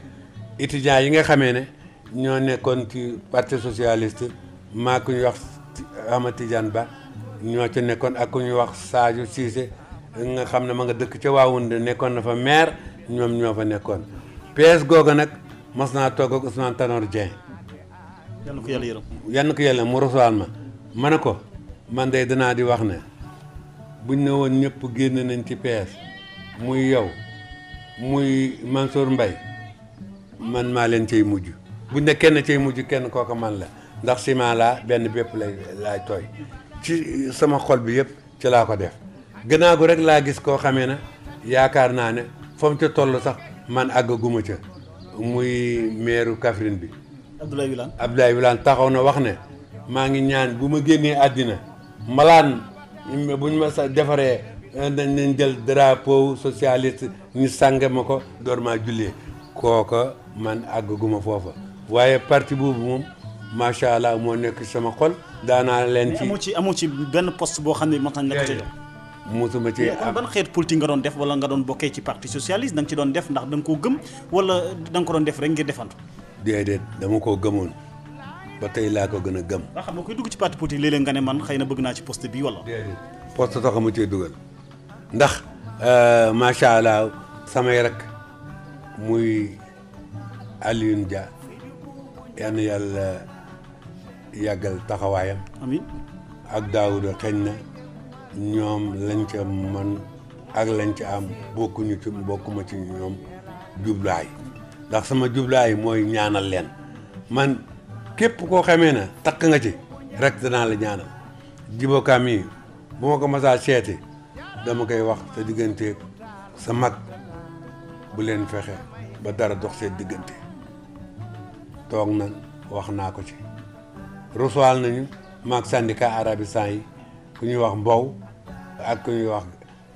étudiants yi nga xamee ne ñoo nekkoon ci parti socialiste maa ku ñuy wax Ahmad Tidiane Ba ñoo ca nekkoon ak ku ñuy wax Sadio Cissé nga xam ne ma nga dëkk ca Waawunde nekkoon na fa maire ñoom ñoo fa nekkoon PS googa nag mas naa toog ak Ousmane Tanor Dieng. yal na ko yàlla yërëm. yal na ko yàlla mu rasuwaal ma ne ko man de danaa di wax ne buñ ne woon ñëpp génn nañ ci PS muy yow muy Mansour Mbaye man maa leen cay mujj buñ ne kenn cay mujj kenn kooka man la ndax ciment laa benn bépp laay tooy ci sama xol bi yëpp ci laa ko def gannaaw gu rek laa gis koo xamee ne yaakaar naa ne fa mu ca toll sax man àggaguma ca muy meeru Kaffrine bi Abdoulaye Wilane taxaw na wax ne maa ngi ñaan bu ma génnee àddina malaan buñ ma sa defaree dañ jël drapeau socialiste ñu sànge ma ko door maa jullee kooka man àggaguma foofa waaye parti boobu moom macha allah moo nekk sama xol daanaa leen ci amoo ci benn poste boo xam ne mos nañ la ko ci jox musuma ci kon ban xeet politique nga doon def wala nga doon bokkee ci parti socialiste da nga ci doon def ndax da nga koo gëm wala da nga ko doon def rek ngir defantu déedéet dama koo gëmoon ba tey laa ko gën a gëm. waaw xam nga koy dugg ci parti politique léeg-léeg nga ne man xëy na bëgg naa ci poste bi wala. déedéet poste sax ma cee dugal ndax macha allah samay rek muy Alioune Dia yal na yàlla yàggal taxawaayam. amiin ak Daouda xëy na ñoom lañ ca man ak lañ ca am bokkuma ci ñoom jublaay ndax sama jublaay mooy ñaanal leen man. képp koo xamee na takk nga ci rek danaa la ñaanal jibokaam yi bu ma ko masaa seeti dama koy wax sa diggante sa mag bu leen fexe ba dara dox seen diggante toog na wax naa ko ci recevoir nañu maag syndicat arabisant yi ku ñuy wax Mbow ak ku ñuy wax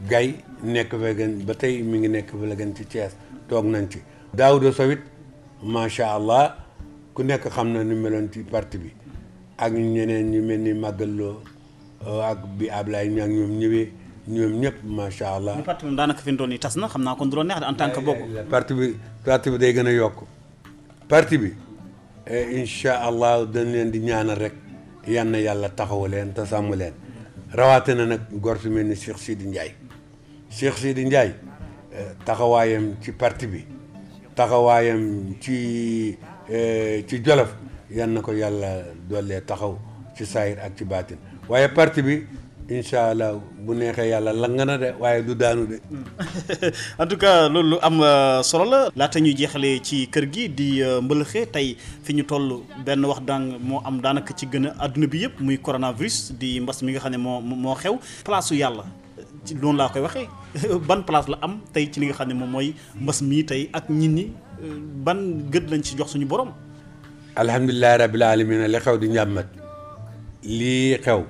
Gay nekk fa gën ba tey mi ngi nekk fa la gën ci Thiès toog nañ ci Daouda Sow it macha allah ku nekk xam na ni meloon ci parti bi ak ñeneen ñu mel ni màggaloo ak bi Ablaye ña ñoom ñëwee ñoom ñëpp macha allah. mais parti bi daanaka fi mu toll nii tas na xam naa kon du la neex en tant que bokk. parti bi day gën a yokk parti bi incha allah dañ leen di ñaanal rek yal na yàlla taxawu leen te sàmm leen rawatina nag gor su mel ni Cheikh Sidi Ndiaye taxawaayam ci parti bi taxawaayam ci Jolof yal na ko yàlla doolee taxaw ci saayir ak ci baatin waaye parti bi incha allah bu neexee yàlla lang na de waaye du daanu de. en tout cas loolu lu am solo la. laata ñuy jeexalee ci kër gi di mbëlëxe tey fi ñu toll benn wax daan moo am daanaka ci gën a adduna bi yëpp muy coronavirus di mbas mi nga xam ne moo xew. place su yàlla ci loolu laa koy waxee ban place la am tey ci li nga xam ne moom mooy mbas mii tey ak nit ñi ban gët lañ ci jox suñu borom. alhamdulilah rabbil alamin li xew di njàmmat lii xew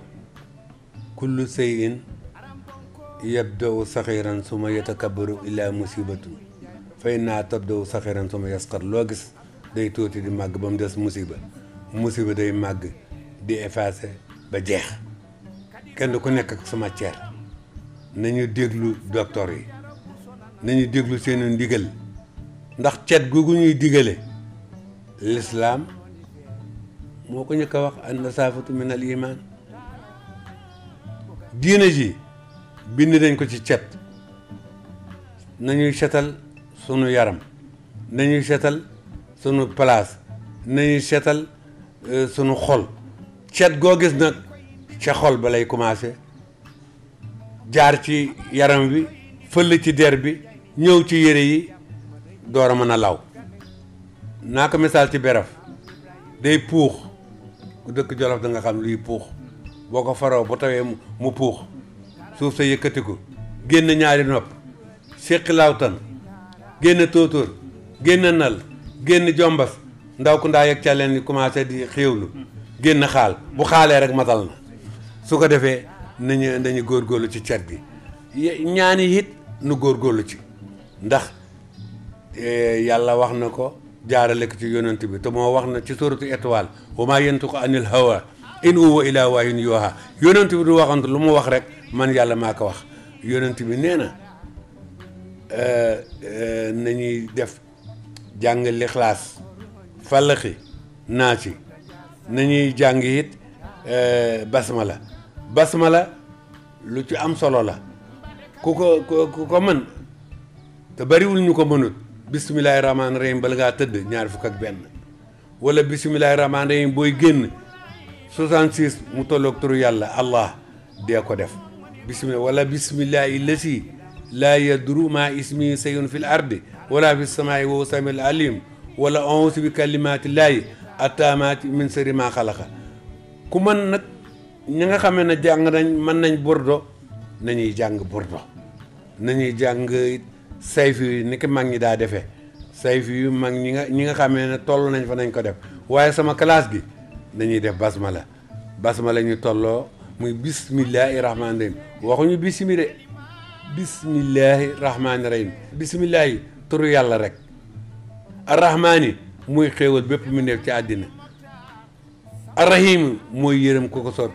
kullu shay'in yabda'u saxiran suma yatakabbaru illa musibatun fa inna tabda'u saxiran suma yasqar loo gis day tuuti di màgg ba mu des musiba day màgg di effacé ba jeex. kenn ku nekk ak sama ceer nañu déglu docteur yi nañu déglu seeni ndigal ndax cet googu ñuy digale lislaam moo ko njëkk a wax an nasaafatu min al iman diina ji bind nañ ko ci cet nañuy setal sunu yaram nañuy setal sunu place nañuy setal sunu xol cet goo gis nag ca xol ba lay commencé jaar ci yaram wi fëll ci der bi ñëw ci yére yi door a mën a law naa ko misaal ci beraf day puux ku dëkk Jolof da nga xam luy puux boo ko faroo bu tawee mu puux suuf sa yëkkatiku génn ñaari nopp séqi lawtan génn tóotóor génn nal génn jombas ndaw ku ndaa yeg càlleen yi commencé di xéewlu génn xaal bu xaalee rek matal na su ko defee nañu góorgóorlu ci cet gi ñaani it nu góorgóorlu ci ndax yàlla wax na ko jaarale ko ci yonent bi te moo wax na ci suratu étoile wa maa yantiqu anil hawa in huwa illaa wahyun yuuhaa yonent bi du waxantu lu mu wax rek man yàlla maa ko wax yonent bi nee na nañuy def jàng lixlaas fàllaxi naasi nañuy jàng it basmala lu ci am solo la ku ko mën te bariwul ñu ko mënut bisimilahi rahmaani rahim bala ngaa tëdd ñaar fukk ak benn wala bisimilahi rahmaani rahim booy génn 66 mu tolloog turu yàlla allah dee ko def bisimilah wala bisimilahi lasi laa yadru maa ismi sayun fil ardi wala fi samaai wa samil alim wala auzu bi kalimatillahi attaamaati min sharri maa xalaqa ku mën nag ñi nga xamee ne jàng nañ mën nañ burdo nañuy jàng burdo nañuy jàng sayfi yu ni ki mag ñi daa defee sayfi yu mag ñi nga xamee ne toll nañ fa nañ ko def waaye sama classe gi nañuy def basmala ñu tolloo muy bismillahi rahmaani rahim waxuñu bisimi de bismillahi rahmaani rahim bismillahi turu yàlla rek arrahmaani muy xéewal bépp mu nekk ci àddina arrahim mooy yërëm ku ko soob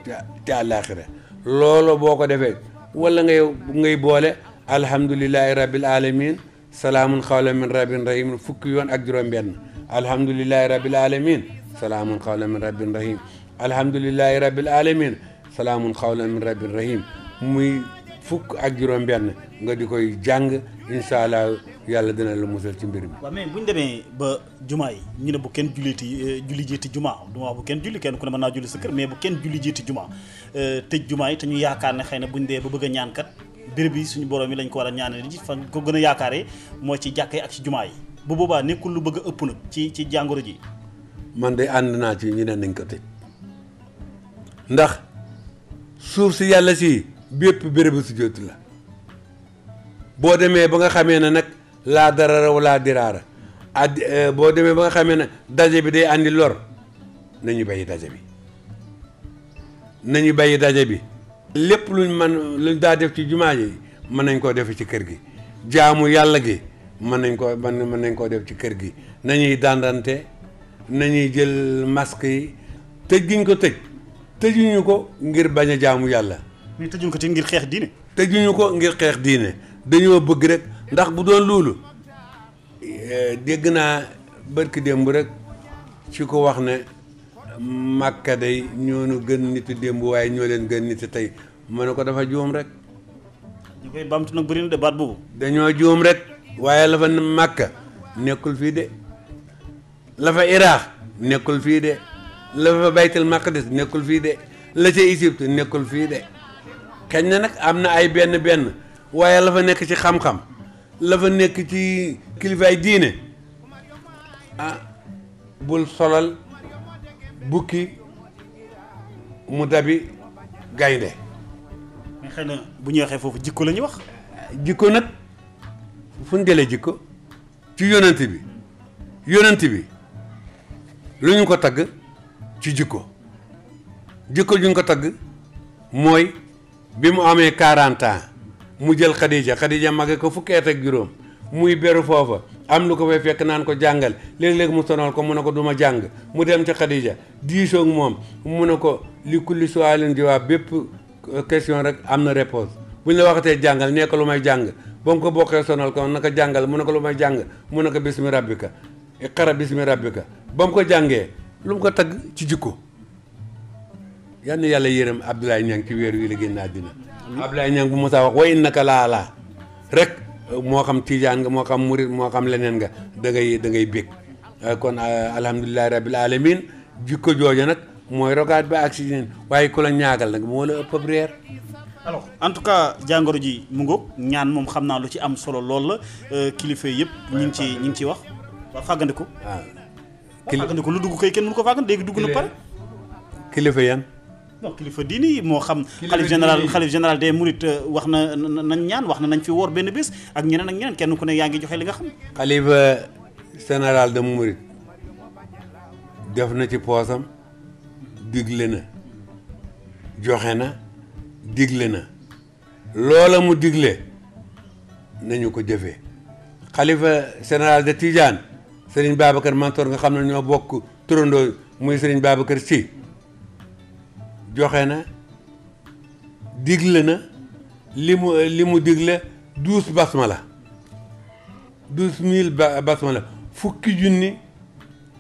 ci àllaaxira loolu boo ko defee wala ngay boole alhamdulillahi rabbil alamin salaamun xawlan min rabbin rahim fukki yoon ak juróom benn alhamdulillahi rabbil alamin salaamun xawlan min rabbin rahim alhamdulillahi rabbil alamin salaamun xawlan min rabbin rahim muy fukk ak juróom benn nga di koy jàng incha allah yàlla dina la musal ci mbir mi. waaw mais bu ñu demee ba jumaa yi ñu ne bu kenn julli jiiti jumaa du ma wax bu kenn julli kenn ku ne mën naa julli sa kër mais bu kenn julli jiiti jumaa tëj jumaa yi te ñu yaakaar ne xëy na buñ dee ba bëgg a ñaan kat béréb yi suñu borom yi lañ ko war a ñaanal ji fan ko gën a yaakaaree mooy ci jàkka yi ak ci jumaa yi bu boobaa nekkul lu bëgg a ëpp nag ci jàngoro ji. man de ànd naa ci ñu ne nañ ko tëj ndax suuf si yàlla si bépp bérébu si jot la boo demee ba nga xamee ne nag laa darara wala diraara boo demee ba nga xamee ne daje bi day àndi lor nañu bàyyi daje bi lépp luñ daa def ci jumaa ji mën nañ koo def ci kër gi jaamu yàlla gi mën nañ koo def ci kër gi nañuy dandante nañuy jël masque yi tëj giñ ko tëjuñu ko ngir bañ a jaamu yàlla. mais tëjuñu ko te ngir xeex diine. tëjuñu ko ngir xeex diine dañoo bëgg rek ndax bu doon loolu dégg naa barki démb rek ci ko wax ne Makka day ñoo nu gën nit démb waaye ñoo leen gën nit tey ma ne ko dafa juum rek. ñu koy bamtu nag bëri na de baat boobu. dañoo juum rek waaye la fa Makka nekkul fii de la fa Iraq nekkul fii de la fa Baytul Maqdis nekkul fii de la ca Égypte nekkul fii de. xëy na nag am na ay benn waaye la fa nekk ci xam-xam la fa nekk ci kilifaay diine bul solal bukki mu dabi gaynde. mais xëy na bu ñu waxee foofu jikko la ñuy wax. jikko nag fu ñu jëlee jikko ci yonent bi lu ñu ko tagg ci jikko juñ ko tagg mooy bi mu amee 40 ans mu jël Khadija mage ko fukki at ak juróom muy beru foofa am lu ko fay fekk naan ko jàngal léeg-léeg mu sonal ko mu ne ko du ma jàng mu dem ca Khadija diisoo ak moom mu ne ko li kulli su'aalin jawaab bépp question rek am na réponse bu ñu la waxatee jàngal nee ko lu may jàng ba mu ko bokkee sonal ko naka jàngal mu ne ko lu may jàng mu ne ko bismi rabbika iqra bismi rabbika ba mu ko jàngee lu mu ko tagg ci jikko. yal na yàlla yërëm Abdoulaye Niang ci weer wi la génn àddina Abdoulaye Niang bu Moussa wax wa innaka laalaa rek moo xam tijaan nga moo xam murit moo xam leneen nga da ngay bég kon alhamdulilahi rabbil alamin jikko jooja nag mooy rogaat ba accident waaye ku la ñaagal nag moo la ëpp ab reer. alors en tout cas jàngoro ji mu ngoog ñaan moom xam naa lu ci am solo lool la kilifa yëpp ñu ngi ci wax waa fàggandiku. waaw fàggandiku lu dugg koy kenn mënu ko fàggand léegi dugg na pare. kilifa yan. non kilifa diini moo xam. xalif général des mourides wax na nañ ñaan wax na nañ fi woor benn bés ak ñeneen kenn ku ne yaa ngi joxe li nga xam. xalifa général des mourides def na ci poosam digle na joxe na digle na loola mu digle nañu ko jëfee xalifa général de Tidiane Serigne Babacar Mansour nga xam ne ñoo bokk turandoo muy Serigne Babacar Sy joxe na digle na li mu digle 12 basmala 12 000 basmala fukki junni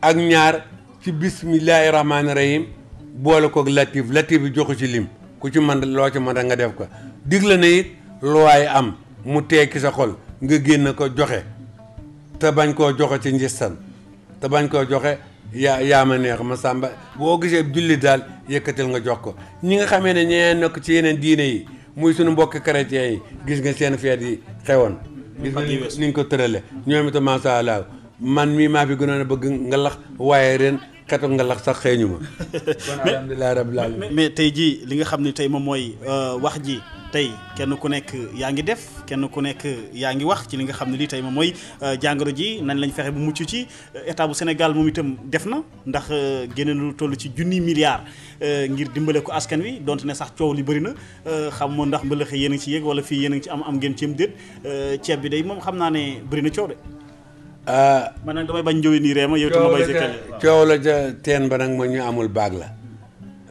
ak ñaar ci bismillahi rahmaani rahim boole koog latif bi joxu ci lim ku ci mën loo ci mën nga def ko digle na it looy am mu tekki sa xol nga génn ko joxe te bañ koo joxe ci njistan te bañ koo joxe yaa ma neex ma sàmba boo gisee julli daal yëkkatil nga jox ko ñi nga xamee ne ñeneen nekk ci yeneen diine yi muy suñu mbokki chrétien yi gis nga seen feet yi xewoon gis nga niñ ko tërale ñoom itam masha Allah man mii maa fi gënoon a bëgg nga lax waaye ren xetu nga lax sax xeeñu ma kon alhamdulilah rabbil alamin mais tey jii li nga xam ne tey moom mooy wax ji tey kenn ku nekk yaa ngi def kenn ku nekk yaa ngi wax ci li nga xam ne lii tey moom mooy jàngoro ji nañ lañ fexe bu mucc ci état bu Sénégal moom itam def na ndax génne lu toll ci junni milliards ngir dimbale ko askan wi donte ne sax coow li bëri na xam moo ndax mbëlëxe yéen a ngi ci yéeg wala fii yéen a ngi ci am ngeen ceem déet ceeb bi day moom xam naa ne bëri na coow de man nag damay bañ njëwee nii reema yow itam ma bay si coow la ca teen ba nag ma ñu amul baag la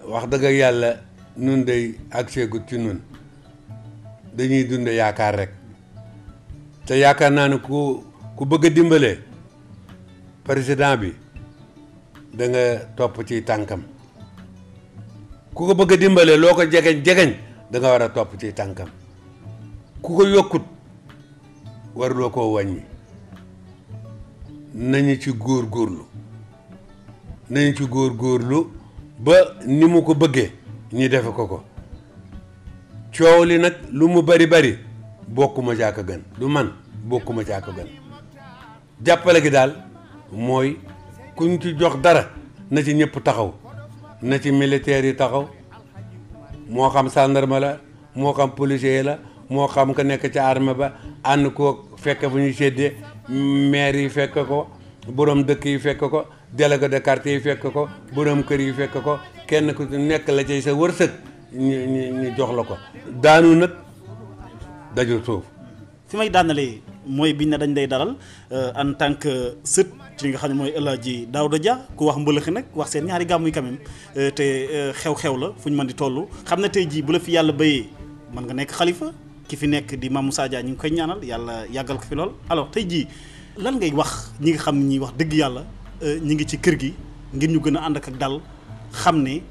wax dëgg yàlla nun day ak seegut ci nun dañuy dund yaakaar rek te yaakaar naa ne ku bëgg a dimbale président bi da nga topp ci tànkam ku ko bëgg a dimbale loo ko jegeñ da nga war a topp ci tànkam ku ko yokkut waruloo koo wàññi nañu ci góorgóorlu ba ni mu ko bëggee ñi defe ko coow li nag lu mu bari bokkuma caaka gën du man bokkuma caaka gën jàppale gi daal mooy kuñ ci jox dara na ci ñëpp taxaw na ci militaire yi taxaw moo xam gendarme la moo xam policier la moo xam ka nekk ca armée ba ànd koo fekk fu ñuy séddee maire yi fekk ko borom dëkk yi fekk ko délégué de quartier yi fekk ko borom kër yi fekk ko kenn ku nekk la ci sa wërsëg ñu jox la ko daanu nag dajul suuf. fi may daanalee mooy biñ ne dañ day dalal en tant que sët ci li nga xam ne mooy El Hadji Daouda Dia ku wax mbëlëxi nag wax seen ñaari gàmmu yi quand même te xew-xew la fu ñu mën di toll xam ne tey jii bu la fi yàlla béyee mën nga nekk xalifa ki fi nekk di Mame Moussa Dia ñu ngi koy ñaanal yàlla yàggal ko fi lool alors tey jii lan ngay wax ñi nga xam ne ñi wax dëgg yàlla ñi ngi ci kër gi ngir ñu gën a ànd ak dal xam ne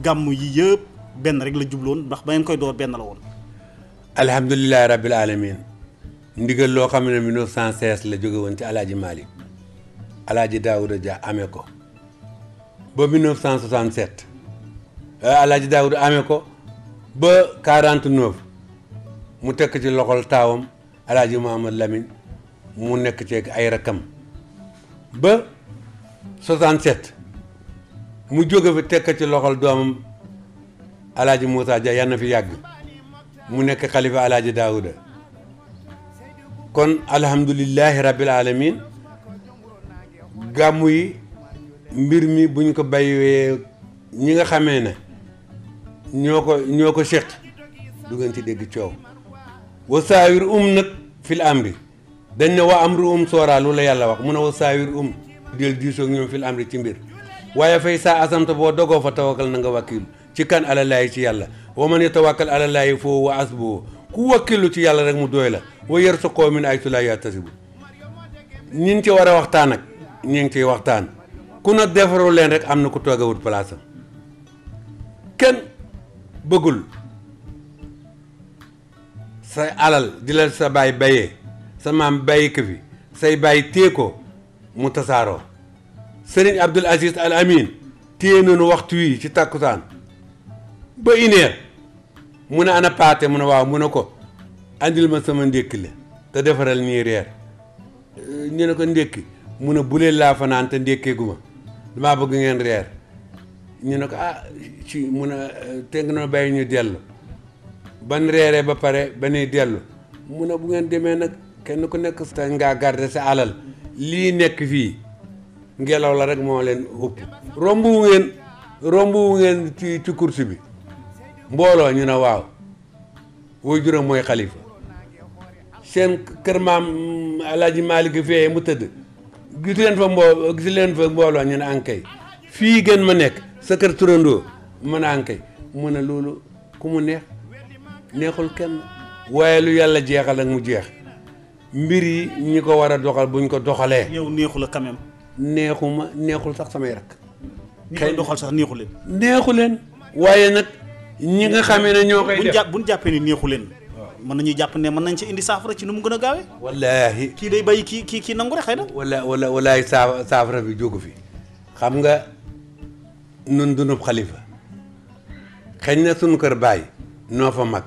gàmm yi yëpp benn rek la jubloon ndax ba ngeen koy door benn la woon. alhamdulilah rabbil alamin ndigal loo xam ne 1916 la jóge woon ci El Hadji Malick El Hadji Daouda Dia amee ko ba 1967 El Hadji Daouda amee ko ba 49 mu tekk ci loxol taawam El Hadji Mouhamad Lamine mu nekk ci ay rakam ba 67 mu jóge fi tekk ci loxol doomam El Hadji Moussa Dia yal na fi yàgg mu nekk xalifa El Hadji Daouda kon alhamdulillahi rabbil alamin gàmmu yi mbir mi buñ ko baywee ñi nga xamee ne ñoo ko séq du ngeen ci dégg coow wa saawir nag fil amri dañ ne wa amru sooraa lu la yàlla wax mu ne wa saawir del diisoog ñoom fil amri ci mbir waaye fay saa asamta boo dogoo fa tawakkal na nga wakkilu ci kan alalaayi ci yàlla wa man yatawakkal alalaayi foofu wa asboo ku wakkilu ci yàlla rek mu doy la wa yarzuqhu min haysu laa yahtasibu ñi ngi ci war a waxtaan ak ñi ngi ciy waxtaan ku na defaru leen rek am na ku toogawut place am kenn bëggul sa alal di la sa baay bayee sa maam bàyyi ko fi say baay téye ko mu tasaaroo Serigne Abdoul Aziz Al Amin téye nañu waxtu wi ci takkusaan ba une heure mu ne ana paate mu ne waaw mu ne ko andil ma sama ndékki la te defaral nii reer ñu ne ko ndékki mu ne bu leen laa fanaan te ndékkeegu ma damaa bëgg ngeen reer ñu ne ko ah ci mu ne te nga bàyyi ñu dellu ban reeree ba pare ba nuy dellu mu ne bu ngeen demee nag kenn ku nekk te ngaa garder sa alal lii nekk fii ngelaw la rek moo leen ëpp rombu ngeen ci course bi mbooloo ñu ne waaw woy juróom mooy xalifa seen kër maam Alaaji Maalik fee mu tëdd gis leen fa mbooloo ñu ne ankay fii gën ma nekk sa kër turandoo mën a ankay mu ne loolu ku mu neexul kenn waaye lu yàlla jeexal ak mu jeex mbir yi ñi ko war a doxal buñ ko doxalee. yow neexu la quand même. neexul sax samay rakk. ñi koy doxal sax neexu leen. neexu leen waaye nag ñi nga xamee ne ñoo koy def buñ jàppee ni neexu leen. mën nañuy jàpp ne mën nañ ci indi saafara ci nu mu gën a gaawee. wallaahi kii day bàyyi kii nangu rek xëy na. wallaahi saafara bi jógu fi xam nga nun dunub xalifa xëy na sunu kër baay noo fa mag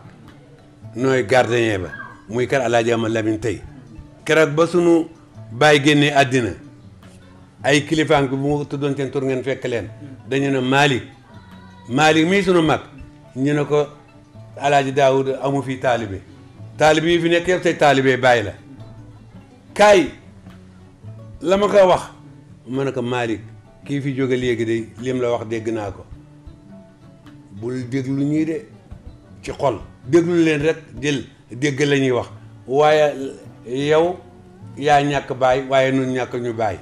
nooy gardien ba muy kër Alaaji Amadou Lamine tey keroog ba sunu baay génnee àddina ay kilifaan bi bu ma tuddoon seen tur ngeen fekk leen dañu ne Malick mii sunu mag ñu ne ko Alaaji Daawud amu fi taalibe yi fi nekk yëpp say taalibe bàyyi la kaay la ma ko wax ma ne ko Malick kii fi jóge léegi de lim la wax dégg naa ko bul déglu ñii de ci xol déglu leen rek dégg la ñuy wax waaye yow yaa ñàkk baay waaye nun ñàkk ñu baay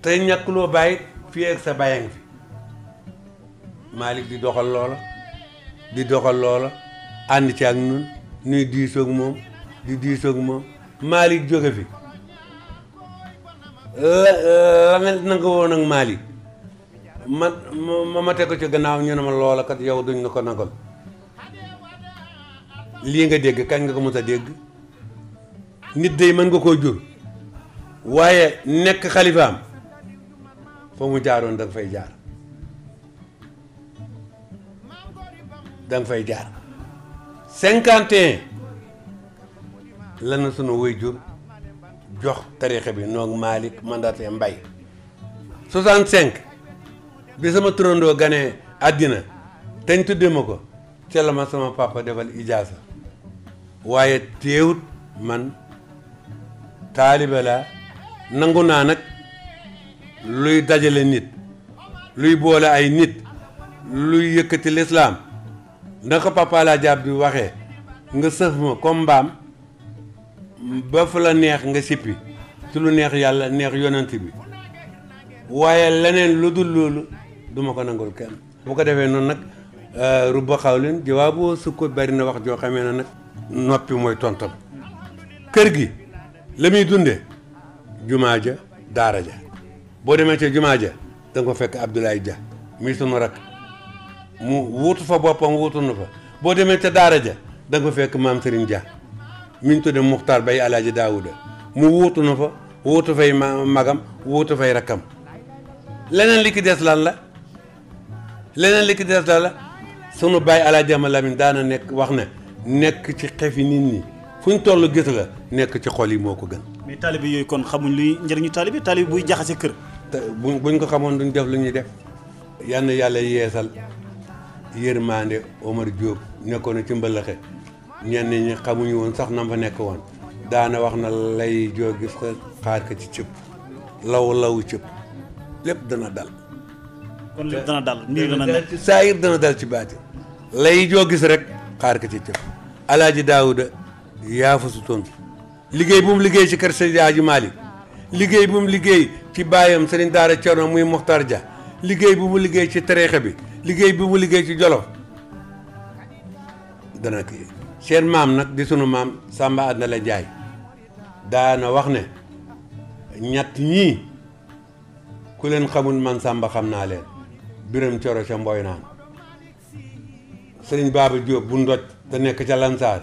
te ñàkkuloo baay fii ak sa baayang fi Malick di doxal loola ànd ci ak nun nuy diisoog moom Malick jóge fi la nga nanga woon ak Malick ma teg ko ci gannaaw ñu ne ma loola kat yow duñ na ko nagal lii nga dégg kañ nga ko mës a dégg nit day mën nga koo jur waaye nekk xalifaam fa mu jaaroon da nga fay jaar 51 la na sunu way jur jox tariixa bi noog Malick mandaté Mbay 65 bi sama turandoo ganee àddina teñ tudde ma ko ca la ma sama papa defal ijaasa waaye teewut man taalibe laa nangu naa nag luy dajale nit luy boole ay nit luy yëkkati lislaam ndax ko papa laa jàpp bi waxee nga sëf ma comme mbaam ba fa la neex nga sippi ci lu neex yàlla neex yonent bi waaye leneen lu dul loolu duma ko nangul kenn bu ko defee noonu nag rubba xawlin jawaabu sukkoot bari na wax joo xamee na nag noppi mooy tontam kër gi la muy dunde jumaa ja daara ja boo demee ca jumaa ja da nga ko fekk Abdoulaye Dia muy sunu rak mu wuutu fa boppam wuutu na fa boo demee ca daara ja da nga ko fekk maam Serigne Dia mi ñu tudde Muxtaar Bay Alaaji Daawuda mu wuutu na fa wuutu fay magam wuutu fay rakkam leneen li ki des lan la sunu baay Alaaji Amadou Lamine daana nekk wax ne nekk ci xefi nit ñi fu ñu toll gis la nekk ci xol yi moo ko gën. mais taalibe yooyu kon xamuñ luy njëriñu taalibe buy jaxase kër. te buñ ko xamoon duñ def lu ñuy def. yal na yàlla yeesal yërmande Omar Diop nekkoon na ci mbalaxe ñenn ñi xamuñu woon sax nam fa nekk woon daana wax na lay joo gis ko xaar ko ci cëpp law cëpp lépp dana dal. kon lépp dana dal mbir dana nekk ci saayir dana dal ci baati lay joo gis rek xaar ka ci cëf alaaji daawuda yaa fa su toon liggéey bu mu liggéey ci kër Seydi Hadji Malick liggéey bu mu liggéey ci baayam Serigne Daara Cerno muy Mokhtar Dia liggéey bu mu liggéey ci tariixa bi liggéey bu mu liggéey ci Jolof dana kii seen maam nag di sunu maam Samba Adna la Njaay daana wax ne ñett ñii ku leen xamul man Samba xam naa leen Biram Coro ca Mboy naan Sëriñ Baaba Jóob bu ndoj te nekk ca Lansaar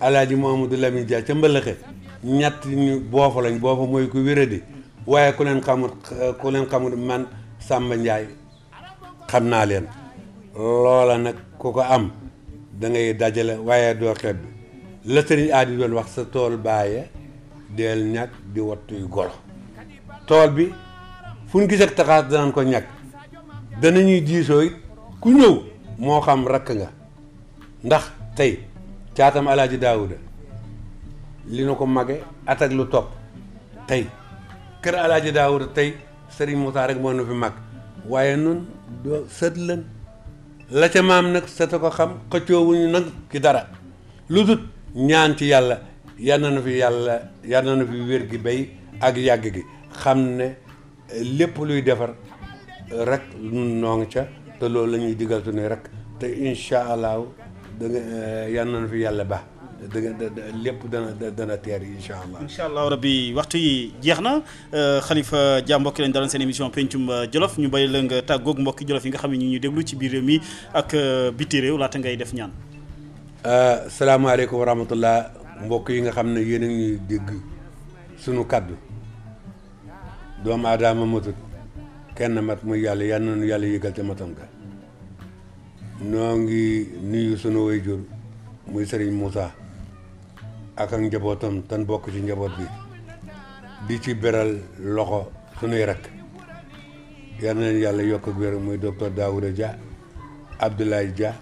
Alaaji Mamadou Lamine Dia ca Mbëlëxe ñett ñu boofa lañ boofa mooy ku wéradi waaye ku leen xamul man Samba Njaay xam naa leen loola nag ku ko am da ngay dajale waaye doo xeeb bi la sëriñ aadi doon wax sa tool bàyye del ñàkk di wattuy golo tool bi fu ñu gis ak taxaas danañ ko ñàkk danañuy diisoo it ku ñëw moo xam rakk nga ndax tey caatam alaaji daawuda li na ko mage at ak lu topp tey kër alaaji daawuda tey sëriñ Moussa rek moo nu fi mag waaye nun doo sët lan la ca maam nag sëta ko xam xëccoowuñu nag ci dara lu dut ñaan ci yàlla yal na fi yàlla yal na fi wér gi bay ak yàgg gi xam ne lépp luy defar rek noo ngi ca te loolu la ñuy digal ne rek te incha allahu da nga yal na fi yàlla baax lépp dana teer incha allah. incha allah rabbi waxtu yi jeex na Khalifa Dia mbokki lañ daloon seen émission pencum Jolof ñu bàyyi la nga tàggoog mbokki Jolof yi nga xam ne ñu ñuy déglu ci biir réew mi ak biti réew laata ngay def ñaan. salaamaaleykum wa rahmatullah mbokk yi nga xam ne yéen a ngi dégg sunu kaddu doomu aadama matut kenn mat muy yàlla yal na nu yàlla yëgal te matam ka noo ngi nuyu sunu waajur muy Serigne Moussa ak njabootam tan bokk ci njaboot bi di ci beral loxo sunuy rakk yal na leen yàlla yokk ak wér muy docteur Daouda Dia Abdoulaye Dia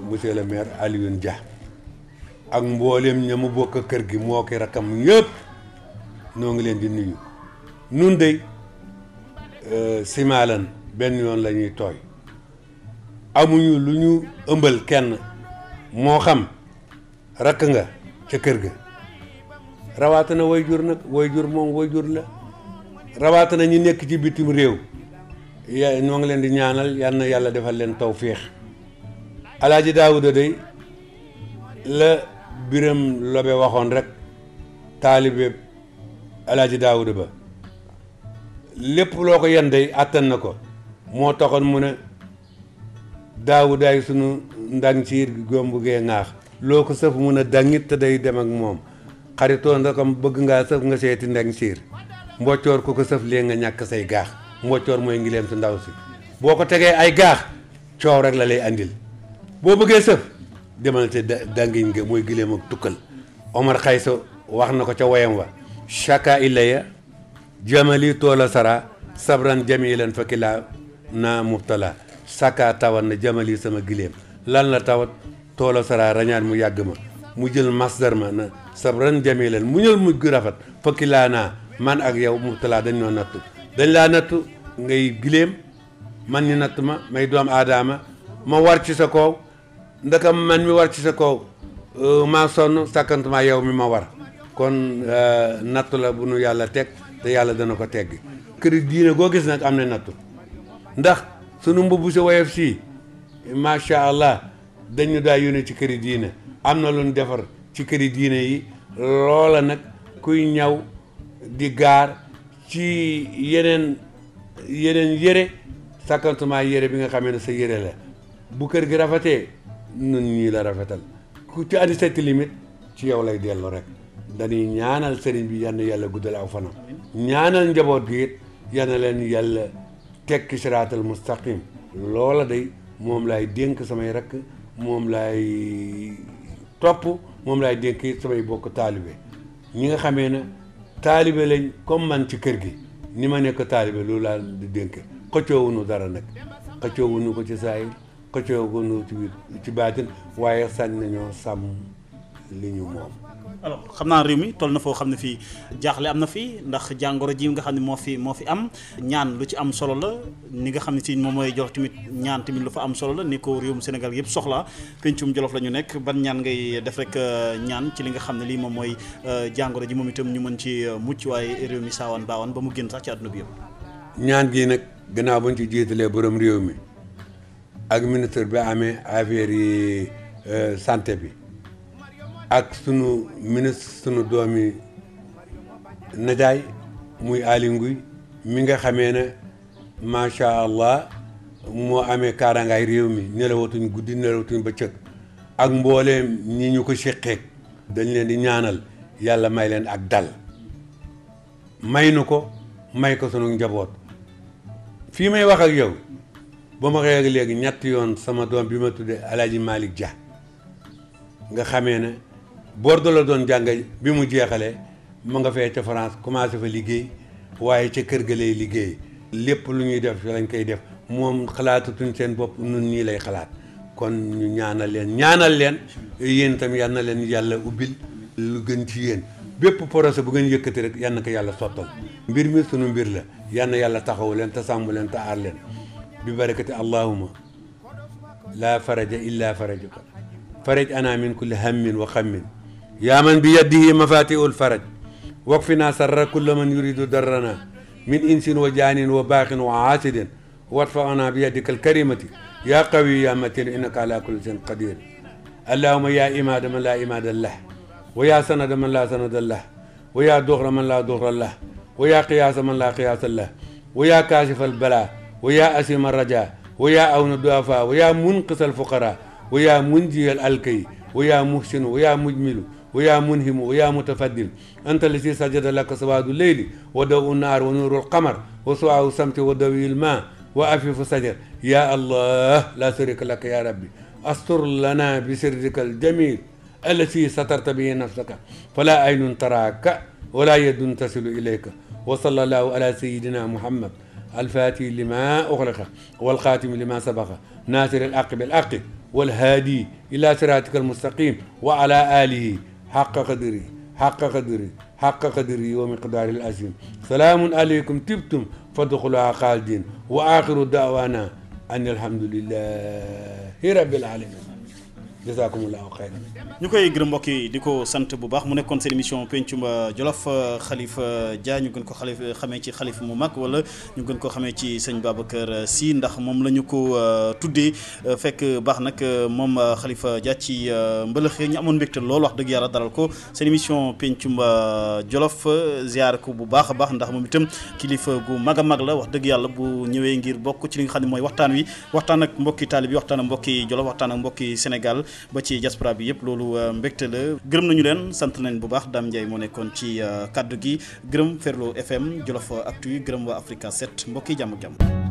monsieur le maire Alioune Dia ak mboolem ña mu bokk kër gi moo ki rakkam yëpp noo ngi leen di nuyu nun dey simaalan benn yoon la ñuy tooy amuñu lu ñu ëmbal kenn moo xam rakk nga ca kër ga rawatina wayjur nag wayjur moom wayjur la rawatina ñi nekk ci bitim réew ñoo ngi leen di ñaanal yal na yàlla defal leen tawféex alaaji daawuda day la biram lobe waxoon rek taalibe alaaji daawuda ba lépp loo ko yen day àttan na ko moo taxoon mu ne daawudaay sunu ndang siir gombu gee ŋaax loo ko sëf mun a dangit te day dem ak moom xaritoo ndakam bëgg ngaa sëf nga seeti ndang siir mboccoor ku ko sëf lee nga ñàkk say gaax mboccoor mooy ngileem su ndaw si boo ko tegee ay gaax coow rek la lay andil boo bëggee sëf demal te dangiñ nga mooy gileem ak tukkal Omar Xaysa wax na ko ca woyam wa chaka ilaya jamali toola sara sabran jamilan fa kilaa na mubtala saka tawat na jamali sama gileem lan la tawat toola sara rañaan mu yàgg ma mu jël masdar ma na sabran jamilan mu ñël mujj gu rafet fa kilaa naa man ak yow mubtala dañ noo nattu dañ laa nattu ngay gileem man ñu natt ma may doom aadama ma war ci sa kaw ndakam man mi war ci sa kaw maa sonn sàkkantuma yow mi ma war kon nattu la bu nu yàlla teg te yàlla dana ko teggi këri diine goo gis nag am na nattu ndax sunu mbubb si woyof si macha allah dañu daa yónnee ci këri diine am na lu ñu defar ci këri diine yi loola nag kuy ñaw di gaar ci yeneen yére sàkkantuma yére bi nga xamee ne sa yére la bu kër gi rafetee nun ñii la rafetal ku ci andi sa limite ci yow lay dellu rek dañuy ñaanal sëriñ bi yal na yàlla guddal aw fanam ñaanal njaboot gi it yal na leen yàlla tekki siraatal mustaqim loola day moom laay dénk samay rakk moom laay topp moom laay dénk samay bokk taalibe ñi nga xamee ne taalibe lañ comme man ci kër gi ni ma nekk taalibe loolu laa di dénk xëccoowuñu dara nag xëccoowuñu ko ci saayir xëccoowuñu ci baatin waaye sañ nañoo sàmm li ñu moom alors xam naa réew mi toll na foo xam ne fii jaaxle am na fii ndax jàngoro ji nga xam ne moo fi am ñaan lu ci am solo la ni nga xam ne si moom mooy Jolof tamit ñaan tamit lu fa am solo la ni ko réewum Sénégal yëpp soxla pencum Jolof la ñu nekk ban ñaan ngay def rek ñaan ci li nga xam ne lii moom mooy jàngoro ji moom itam ñu mën ci mucc waaye réew mi saawaan baawaan ba mu génn sax ci àdduna bi yëpp. ñaan gi nag gannaaw bañ ci jiitalee borom réew mi ak ministre bi amee affaire yi santé bi ak sunu ministre sunu doomi najaay muy Aly Ngouille mi nga xamee ne macha allah moo amee kaaraangaay réew mi nelawatuñ guddi nelawatuñ bëccëg ak mbooleem ñi ñu ko seqeek dañ leen di ñaanal yàlla may leen ak dal may nu ko may ko sunu njaboot fii may wax ak yow ba ma xëy ak léegi ñetti yoon sama doom bi ma tuddee El Hadj Malick Dia nga xamee ne Bordeaux la doon jàng bi mu jeexalee ma nga fee ca France commencé fa liggéey waaye ca kër ga lay liggéey lépp lu ñuy def lañ koy def moom xalaatatuñ seen bopp nun ñii lay xalaat kon ñu ñaanal leen yéen tamit yal na leen yàlla ubbil lu gën ci yéen bépp projet bu ngeen yëkkati rek yal na ko yàlla sottal mbir mi sunu mbir la yal na yàlla taxawu leen te sàmm leen te aar leen bi barakati allahuma laa faraja illa farajuka faraj ana min kulli hammin wa xammin yaa man bi yadihi mafatihul faraj wakfina sarra kulla man yuridu darrana min insin wa jaanin wa baaxin wa aasidin wadfa'na bi yadika alkarimati yaa qawi yaa matin innaka ala kulli shay'in qadir allahuma yaa imaada man laa imaada lah wa yaa sanada man laa sanada lah wa yaa duxra man laa duxra lah wa yaa qiyaasa man laa qiyaasa lah wa yaa kaashifa albala wa yaa asima alraja wa yaa awna duafa wa yaa munqisa alfuqara wa yaa munjiya alalkay wa yaa muhsinu wa yaa mujmilu wa yaa munhimu wa yaa mutafaddil anta lasi sajada laka sawaadu leyli wa dawu naar wa nuuru alqamar wa suwaawu samti wa dawi ilma wa afifu sajar ya allah la sharika laka ya rabbi astur lana bi sirrika aljamil allati satarta bihi nafsaka fala aynun taraaka wala yadun tasilu ilayka wa sallallahu ala sayidina muhammad الفاتح لما أغلق والخاتم لما سبق ناصر الحق بالحق والهادي إلى صراطك المستقيم وعلى آله حق قدره ومقدار العظيم سلام عليكم تبتم فادخلوها خالدين وآخر دعوانا أن الحمد لله رب العالمين jazakumullahu xayran ñu koy gërëm mbokk yi di ko sant bu baax mu nekkoon seen émission pencum Jolof Khalifa Dia ñu gën ko xamee ci xalif mu mag wala ñu gën ko xamee ci sëñ Babacar Sy ndax moom la ñu ko tuddee fekk baax nag moom Khalifa Dia ci mbëlëxee ñu amoon mbégte loolu wax dëgg yàlla dalal ko seen émission pencum Jolof ziar ko bu baax a baax ndax moom itam kilifa gu mag a mag la wax dëgg yàlla bu ñëwee ngir bokk ci li nga xam ne mooy waxtaan ak mbokki taalib yi waxtaan ak mbokki Jolof waxtaan ak mbokki Sénégal ba ci diaspora bi yëpp loolu mbégte la gërëm nañu leen sant nañ bu baax Dame Ndiaye moo nekkoon ci kaddu gi gërëm Ferlo FM Jolof Actu gërëm waa Africa 7 mbokk yi jàmm ak jàmm